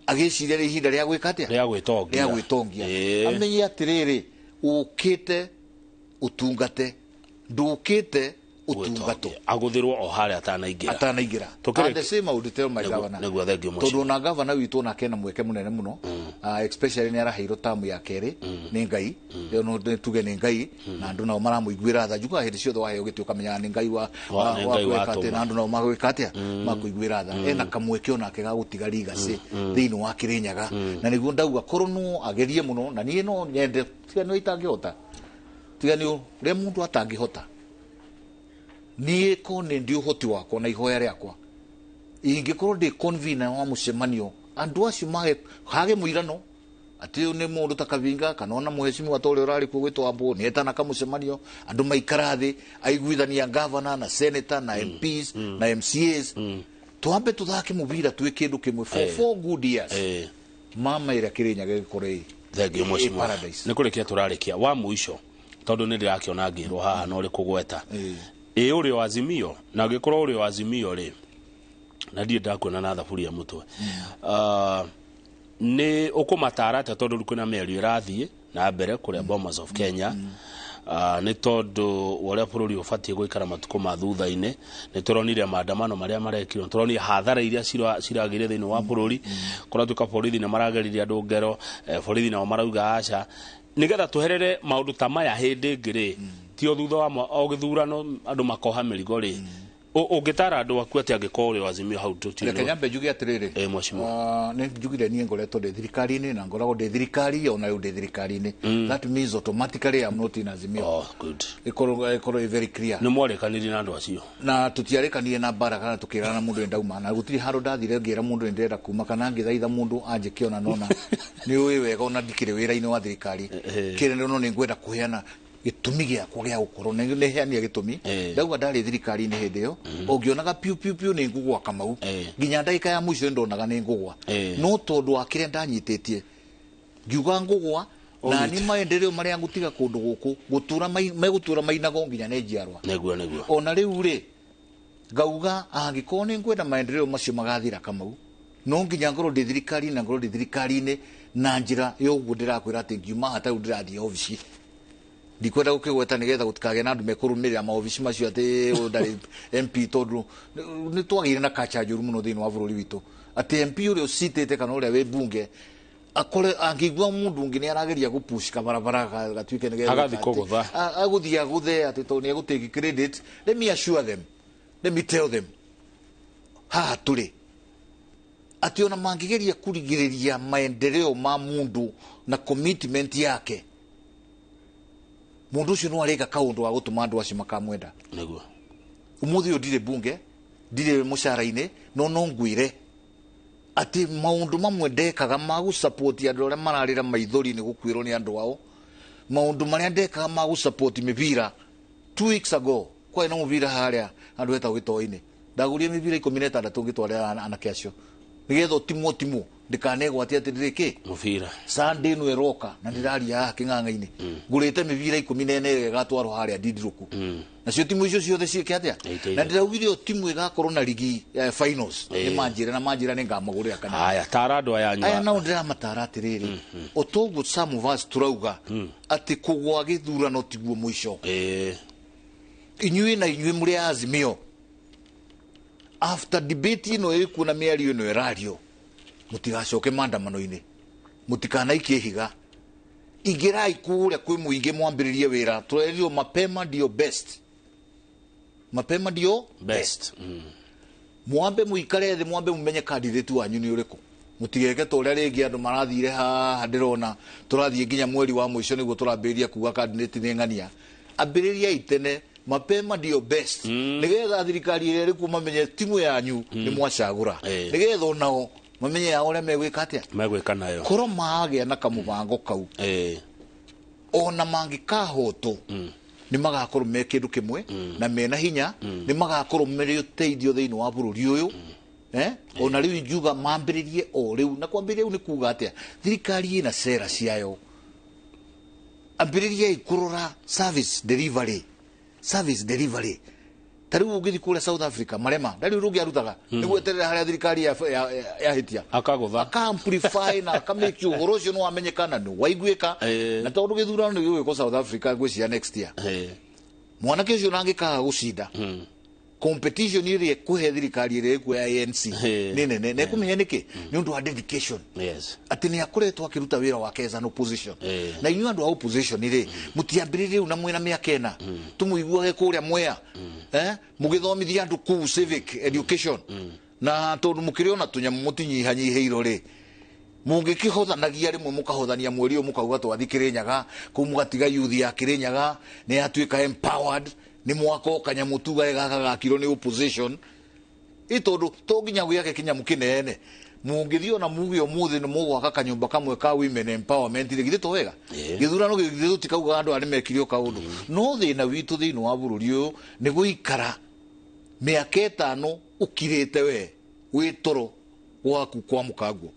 agĩciria nĩ ihinda rĩa gwĩka atĩa? Rĩa gwĩtongia. Rĩa gwĩtongia. Amenye atĩrĩrĩ, ũkĩte ũtungate, ndũkĩte ũtungatwo. Agũthĩrwo o harĩa atanaingĩra. Atanaingĩra. And the same I would tell my governor. Nĩguo, thank you. Tondũ ona governor witũ onake ena mweke mũnene mũno, especially nĩ araheirwo tamu ya kerĩ nĩ Ngai. Ĩyo no nĩ tuge nĩ Ngai, na andũ nao maramũiguĩra tha. Njugaga hĩndĩ ciothe waheo gĩtĩ ũkamenyaga nĩ Ngai wa Nĩ wa Ngai gwĩka atĩa, watũma. na andũ nao magwĩka atĩa, makũiguĩra tha. Ena kamweke onake ga gũtiga legacy thĩinĩ wa Kĩrĩnyaga, na nĩguo ndauga korwo no agerie mũno, na niĩ no nyende, tiga nĩ itangĩhota, tiga nĩ ũrĩa mũndũ atangĩhota, niĩ ko nĩ ndi ũhoti wakwa na ihoya rĩakwa, ingĩkorwo ndĩ convener wa mũcemanio, andũ acio mage hage mũirano atĩ ũyũ nĩ mũndũ ta Kavinga kana ona mũhecimiwa ta ũrĩa ũrarĩ kuo gwĩtwo Wambũ nĩ etana kamũcemanio, andũ maikara thĩ, aiguithania governor na senator na MPs na MCAs, twambe tũthake mũbira twĩ kĩndũ kĩmwe for 4 good years, mama ĩrĩa Kĩrĩnyaga ĩgĩkorwo ĩ Thank you, ĩ mheshimiwa. paradise. Nĩ kũrĩkia tũrarĩkia wa mũico. Tondu nĩ ndĩrakĩona ngĩrwo haha no rĩ kũgweta ĩ ũrĩ wa Azimio, na ũngĩkorwo ũrĩ wa Azimio rĩ, na ndirĩ ndakuona na thaburia mũtwe. Nĩ ũkũmatara atĩa, tondũ rĩu kwĩna mĩario ĩrathiĩ na mbere kũrĩa Bomas of Kenya, nĩ tondũ wa ũrĩa bũrũri ũbatiĩ gũikara matukũ ma thutha-inĩ? Nĩ tũronire maandamano marĩa marekirwo, nĩ tũronire hathara iria ciragĩire thĩinĩ wa bũrũri, kũratuĩka borithi nĩ marageririe andũ ngero, borithi nao marauga aca, nĩgetha tũherere maũndũ ta maya hĩndĩ ĩngĩ rĩ, ti o thutha wa o gĩthurano andũ makoha mĩrigo rĩ, ũngĩtara andũ aku atĩa angĩkorwo ũrĩ wa Azimio hau tũtirĩ? Reke nyambe njuge atĩrĩrĩ. Mheshimiwa. Nĩ njugire niĩ ngoretwo ndĩ thirikari-inĩ na ngoragwo ndĩ thirikari, ona rĩu ndĩ thirikari-inĩ. That means automatically I'm not in Azimio. Oh, good. Ĩkorwo ĩ very clear. Nĩ mwarĩkanĩrie na andũ acio? Na tũtiarĩkanire na mbara kana tũkĩrana mũndũ nĩ ndauma, na gũtirĩ handũ ndathire ngĩra mũndũ nĩ ndĩrenda kuma kana ngĩthaitha mũndũ anjĩke. Ona nona nĩ ũĩ wega ona ndikĩrĩ wĩra-inĩ wa thirikari kĩrĩa, no nĩ ngwenda kũheana gĩtũmi gĩakwa gĩa gũkorwo nĩ heania gĩtũmi. Ndauga ndarĩ thirikari-inĩ hĩndĩ ĩyo, ũngĩonaga piũ piũ piũ nĩ ngũgwa Kamau, nginya ndagĩka ya mũico ndonaga nĩ ngũgwa, no tondũ wa kĩrĩa ndanyitĩtie ngiuga ngũgwa na nĩ maendeleo marĩa ngũtiga kũndũ gũkũ gũtũra megũtũra mainagwo nginya nĩ njiarwa. Nĩguo. Ona rĩu rĩ, ngauga angĩkorwo nĩ ngwenda maendeleo macio magathira Kamau, no nginya ngorwo ndĩ thirikari, na ngorwo ndĩ thirikari-inĩ na njĩra ya ũguo ndĩrakwĩra atĩ ngiuma haha tarĩu ndĩrathiĩ obici, ndikwenda gũkĩgweta nĩgetha gũtikagĩe na andũ mekũrũmĩrĩra maobici macio atĩ ũyũ ndarĩ MP, tondũ nĩ twagĩire na kacha njũru mũno thĩinĩ wa bũrũri witũ atĩ MP ũrĩa ũcitĩte kana ũrĩa wĩ bunge akore angĩigua mũndũ ũngĩ nĩ arageria gũpush kabarabara gatuĩke nĩgetha Agathiĩ kũgũtha. Agũthiĩ agũthe atĩ tondũ nĩ egũtake credit. Let me assure them, let me tell them haha tũrĩ atĩ ona mangĩgeria kũrigĩrĩria maendeleo ma mũndũ na commitment yake, mũndũ ũcio no arĩka kaũndũ ga gũtũma andũ acio makamwenda. Ũmũthĩ ũyũ ndirĩ bunge, ndirĩ mũcara-inĩ, no ngwĩre atĩ maũndũ mamwe ndekaga ma gũsupport andũ arĩa mararĩra maithori nĩ gũkuĩrwo nĩ andũ ao, maũndũ marĩa ndekaga ma gũsupport mĩbira. 2 weeks ago kwarĩ na mũbira harĩa handũ hetagwo Gĩtoi-inĩ, ndagũrire mĩbira 16 ngĩtwarĩra anake acio nĩgetha ũtimwo timwo ndikanegwatie atĩ ndĩrĩ kĩ mũbira. Sunday ĩno ĩroka na ndĩraria haha kĩng'ang'a-inĩ, ngũrĩte mĩbira 14 ĩrĩa ĩgatwarwo harĩa ndindirũku, nacio timu icio ciothe ciĩke atĩa? Iteithie. Na ndĩraugire o timu ĩgakorwo na ligi finals nĩ manjĩra na manjĩra nĩ ngamagũrĩra kana. Haya, tara andũ aya Aya anyua. Nao ndĩramatara atĩrĩrĩ, o toguo some of us tũrauga atĩ kũgwa gĩthurano tiguo mũico, inyuĩ na inyuĩ mũrĩ a Azimio, after debate ĩno ĩkuo na mĩario ĩno ĩrario, mũtigacoke maandamano-inĩ, mũtikanaikie higa, ingĩrai kũrĩa kwĩ mũingĩ mwambĩrĩrie wĩra. Tũrerirwo mapema ndio best, mapema ndio best. Mwambe mũikare thĩ, mwambe mũmenye candidate wanyu nĩ ũrĩkũ. Mũtigeke ta ũrĩa rĩngĩ andũ marathire haha ndĩrona tũrathiĩ nginya mweri wa mũico nĩguo tũrambĩrĩria kuga candidate nĩ ng'ania. Ambĩrĩriai tene, mapema ndio best, nĩgetha thirikari ĩrĩa ĩrĩkuo mamenye timu yanyu nĩ mwacagũra, nĩgetha onao mamenye yao ũrĩa megwĩka atĩa. Megwĩka nayo. Korwo magĩa na kamũbango kau, ona mangĩkahotwo nĩ magakorwo me kĩndũ kĩmwe na mena hinya, nĩ magakorwo marĩ ũteithio thĩinĩ wa bũrũri ũyũ. Ona rĩu ingiuga mambĩrĩrie o rĩu, na kwambĩrĩria rĩu nĩ kuga atĩa? Thirikari ĩna cera ciayo, ambĩrĩriai kũrora service delivery, service delivery. Ta rĩu ũngĩthiĩ kũrĩa South Africa, marema ndarĩ ũndũ ũngĩ arutaga nĩ gweterera harĩa thirikari yahĩtia akagũtha. Aka-amplify na akamake ũhoro ũcio nĩ wamenyekana, nĩ waiguĩka. Na tondũ gĩthurano nĩ gĩgwĩkwo South Africa ngwĩciria next year, mwanake ũcio nangĩkaga gũcinda, competition ĩrĩa ĩkũhe thirikari ĩrĩa ĩkuo ya ANC nĩ nene, na ĩkũmenya nĩkĩ? Nĩ ũndũ wa dedication atĩ nĩ akoretwo akĩruta wĩra wake as an opposition. Na inyuĩ andũ a opposition rĩ, mũtiambĩrĩrie rĩu na mwĩna mĩaka 4 tũmũiguage kũrĩa Mwea, mũgĩthomithia andũ kũu civic education, na tondũ mũkĩrĩ ona tũnyamũ mũtinyihanyihĩirwo rĩ, mũngĩkĩhothanagia rĩmwe mũkahothania mweri ũyũ, mũkauga twathi Kĩrĩnyaga kũu, mũgatiga youth ya Kĩrĩnyaga nĩ yatuĩka empowered, nĩ mwaka o kanyamũ tugage gaka gakirwo nĩ opposition ĩ, tondũ to nginya gwĩake kĩnyamũ kĩnene. Mũngĩthiĩ ona muge ũmũthĩ nĩ mũgwaka kanyũmba kamwe ka women empowerment rĩ, githĩ to wega? Gĩthurano gĩgĩthiĩ tũtikauga andũ aya nĩ mekire o kaũndũ. No thĩna witũ thĩinĩ wa bũrũri ũyũ nĩ gũikara mĩaka 5 ũkirĩte we wĩ toro gwaku kwa mũkanguo,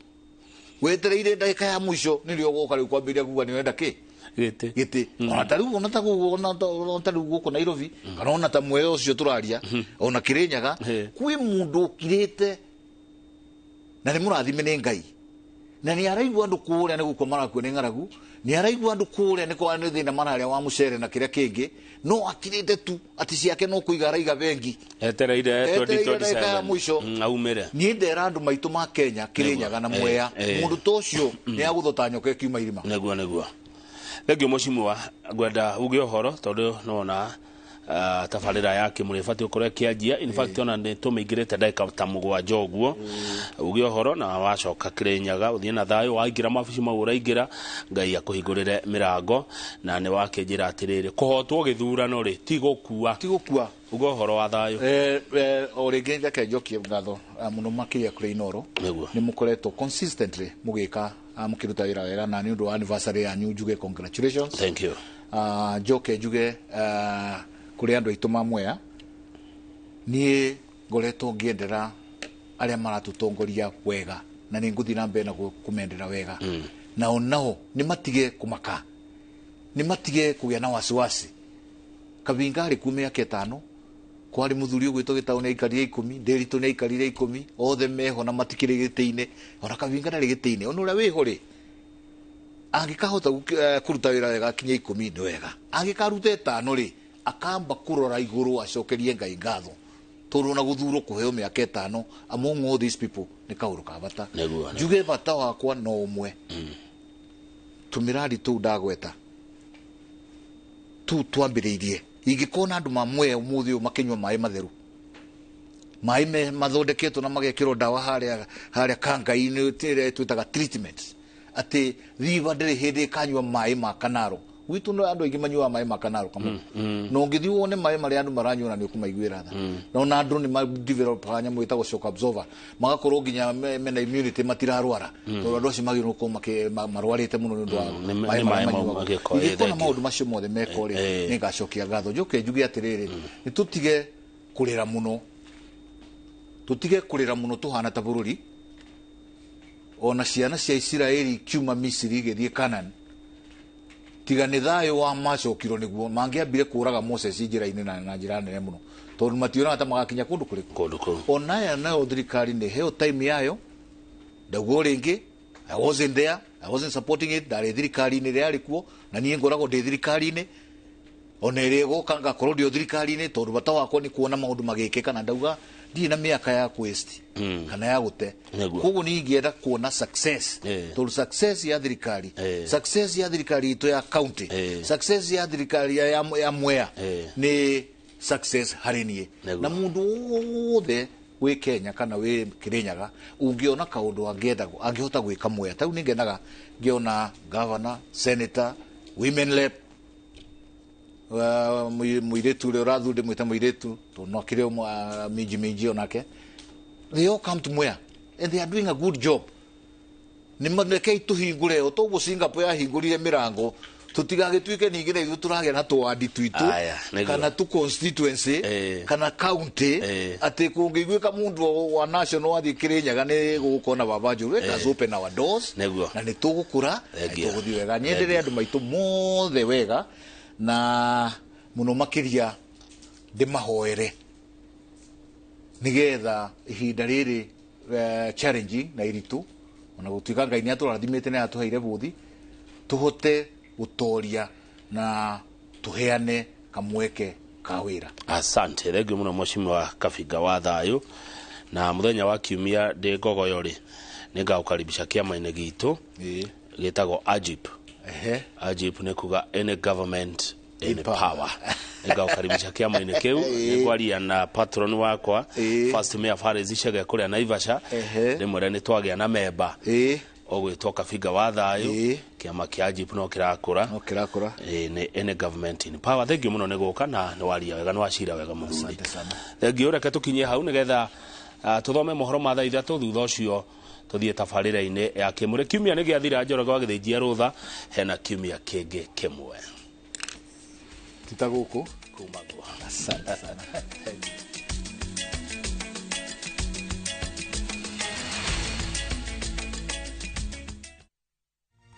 wetereire ndagĩka ya mũico nĩrĩo ũgoka rĩu kwambĩrĩria kuga nĩ ũrenda kĩ. Gĩtĩ. Gĩtĩ ona ta rĩu ona ta gũkũ ona ta rĩu gũkũ Nairobi kana ona ta Mwea ũcio tũraria ona Kĩrĩnyaga, kwĩ mũndũ ũkirĩte na nĩ mũrathime nĩ Ngai, na nĩ araigua andũ kũrĩa nĩ gũkua marakua nĩ ng'aragu, nĩ araigua andũ kũrĩa nĩ kwa nĩ thĩna mararĩa wa mũcere na kĩrĩa kĩngĩ, no akirĩte tu atĩ ciake no kũiga araiga bengi etereire Etereire ndagĩka ya 2027 mũico. Aumĩre. Niĩ ndera andũ maitũ ma Kenya, Kĩrĩnyaga na Mwea, mũndũ ta ũcio nĩ agũthota nyoka ĩkiuma irima. Nĩguo thengio mũcimwa, ngwenda uge ũhoro tondũ nona tabarĩra ya kĩmũrĩ ĩbatiĩ gũkorwo ĩkĩanjia. In fact, ona nĩ tũmĩingĩrĩte ndagĩka ta 7 ũguo. Uge ũhoro na wacoka Kĩrĩnyaga ũthiĩ na thayũ, waingĩra mabici mau ũraingĩra, Ngai akũhingũrĩre mĩrango. Na nĩ wakĩnjĩra atĩrĩrĩ, kũhotwo gĩthurano rĩ ti gũkua. Ti gũkua. Uge ũhoro wa thayũ. O rĩngĩ reke njokie ngatho mũno makĩria kũrĩ Inooro. Nĩ mũkoretwo consistently mũgĩka, mũkĩruta wĩra wega, na nĩ ũndũ wa anniversary yanyu njuge congratulations. Thank you. Njoke njuge kũrĩ andũ aitũ ma Mwea, niĩ ngoretwo ngĩendera arĩa maratũtongoria wega, na nĩ ngũthiĩ na mbere na kũmendera wega. Nao nao nĩ matige kũmaka, nĩ matige kũgĩa na wasiwasi. Kabinga arĩ kuo mĩaka 5, kwarĩ mũthuri ũgwĩtwo Gĩtaũ nĩ aikarire 10, Ndĩritũ nĩ aikarire 10, othe meho na matikĩrĩ gĩtĩ-inĩ. Ona Kabinga ndarĩ gĩtĩ-inĩ, ona ũrĩa wĩho rĩ angĩkahota kũruta wĩra wega akinye 10 nĩ wega, angĩkaruta 5 rĩ akamba kũrora igũrũ acokerie Ngai ngatho, tondũ ona gũthurwo kũheo mĩaka 5 among all these people nĩ kaũndũ ka bata. Njuge bata wakwa no ũmwe, tũmĩradi tũu ndagweta tũu twambĩrĩirie, ingĩkona andũ ma Mwea ũmũthĩ ũyũ makĩnyua maĩ matheru, maĩ me mathondeketwo na magekĩrwo ndawa harĩa kangai-inĩ ĩrĩa twĩtaga treatment, atĩ thiba ndĩrĩ hĩndĩ ĩkanyua maĩ ma kanaro. Gwitũ no andũ aingĩ manyuaga maĩ ma kanaro kamwe, na ũngĩthiĩ wone maĩ marĩa andũ maranyua na nĩ ũkũmaiguĩra tha. Na ona andũ nĩ ma-developaga nyamũ ĩtagwo shock absorber, magakorwo nginya mena immunity, matirarwara, tondũ andũ acio magĩrĩirwo gũkorwo marwarĩte mũno nĩ ũndũ wa Nĩ maĩ nĩ marĩa maĩ mau manyuagwo. magĩko, Ingĩkona thank you. maũndũ macio mothe mekwo rĩ, nĩ ngacokia ngatho. Njoke njuge atĩrĩrĩ, nĩ tũtige kũrĩra mũno, tũtige kũrĩra mũno tũhana ta bũrũri. Ona ciana cia Isiraeli ikiuma Misiri igĩthiĩ Canaan, tiga nĩ thayũ wa macokirwo nĩguo mangĩambire kũraga Moses njĩra-inĩ na njĩra nene mũno, tondũ mationaga ta magakinya kũndũ kũrĩkũ. Kũndũ kũu. Ona aya nayo thirikari nĩ heo time yayo. Ndauga rĩngĩ, I wasn't there, I wasn't supporting it, ndarĩ thirikari-inĩ ĩrĩa yarĩ kuo, na niĩ ngoragwo ndĩ thirikari-inĩ ona ĩrĩa ĩgũka ngakorwo ndĩ o thirikari-inĩ, tondũ bata wakwa nĩ kuona maũndũ magĩkĩka, na ndauga ndirĩ na mĩaka ya waste kana ya gũte. Koguo niĩ ingĩenda kuona success, tondũ success ya thirikari, success ya thirikari itũ ya county, success ya thirikari ya Mwea nĩ success harĩ niĩ. Na mũndũ wothe wĩ Kenya kana wĩ Kĩrĩnyaga ũngĩona kaũndũ angĩenda angĩhota gwĩka Mwea, ta rĩu nĩ ngenaga ngĩona governor, senator, women rep, mũirĩtu ũrĩa ũrathur ndĩmwĩte mũirĩtu tondũ no akĩrĩ o minji minji onake, they all come to Mwea and they are doing a good job. Nĩ rekei tũhingũre o toguo Singapore yahingũrire mĩrango, tũtigagĩtuĩke ningĩ na ithuĩ tũragĩa na tũwandi twitũ Aya, nĩguo. kana tu constituency kana county, atĩ kũngĩiguĩka mũndũ wa national athiĩ Kĩrĩnyaga nĩ gũgũkorwo na baba Njũru. Let us open our doors na nĩ tũgũkũra na Thank you. tũgũthiĩ wega. Nyendere andũ maitũ mothe wega, na mũno makĩria ndĩmahoere nĩgetha ihinda rĩrĩ challenging na iritũ, ona gũtuĩka Ngai nĩ atũrathimĩte na atũheire bũthi, tũhote gũtoria na tũheane kamweke ka wĩra. Asante, thengiũ mũno mheshimiwa Kabinga wa thayũ. Na mũthenya wa kiumia ndĩ Ngogoyo rĩ, nĩ ngagũkaribisha kĩama-inĩ gitũ gĩtagwo AGIP. AGIP nĩ kuga any government in power. Nĩ ngagũkaribisha kĩama-inĩ kĩu, nĩ ngwaria na patron wakwa First Mayor Faris Chege kũrĩa Naivasha, ndĩmwĩre nĩ twagĩa na memba ũgwĩtwo Kabinga wa thayũ, kĩama kĩa AGIP no kĩrakũra, no kĩrakũra. Nĩ any government in power. Thank you mũno nĩ gũka, na nĩ waria wega, nĩ wacira wega mũthuri. Thank you. Reke tũkinyie hau nĩgetha tũthome mohoro ma thaa 3, thutha ũcio tũthiĩ tabarĩra-inĩ ya kĩmũrĩ. Kiumia nĩ gĩathira, Njoroge wa Gĩthĩnjia rũtha, hena kiumia kĩngĩ kĩmwe. Tita gũkũ kuma guo. Asante sana.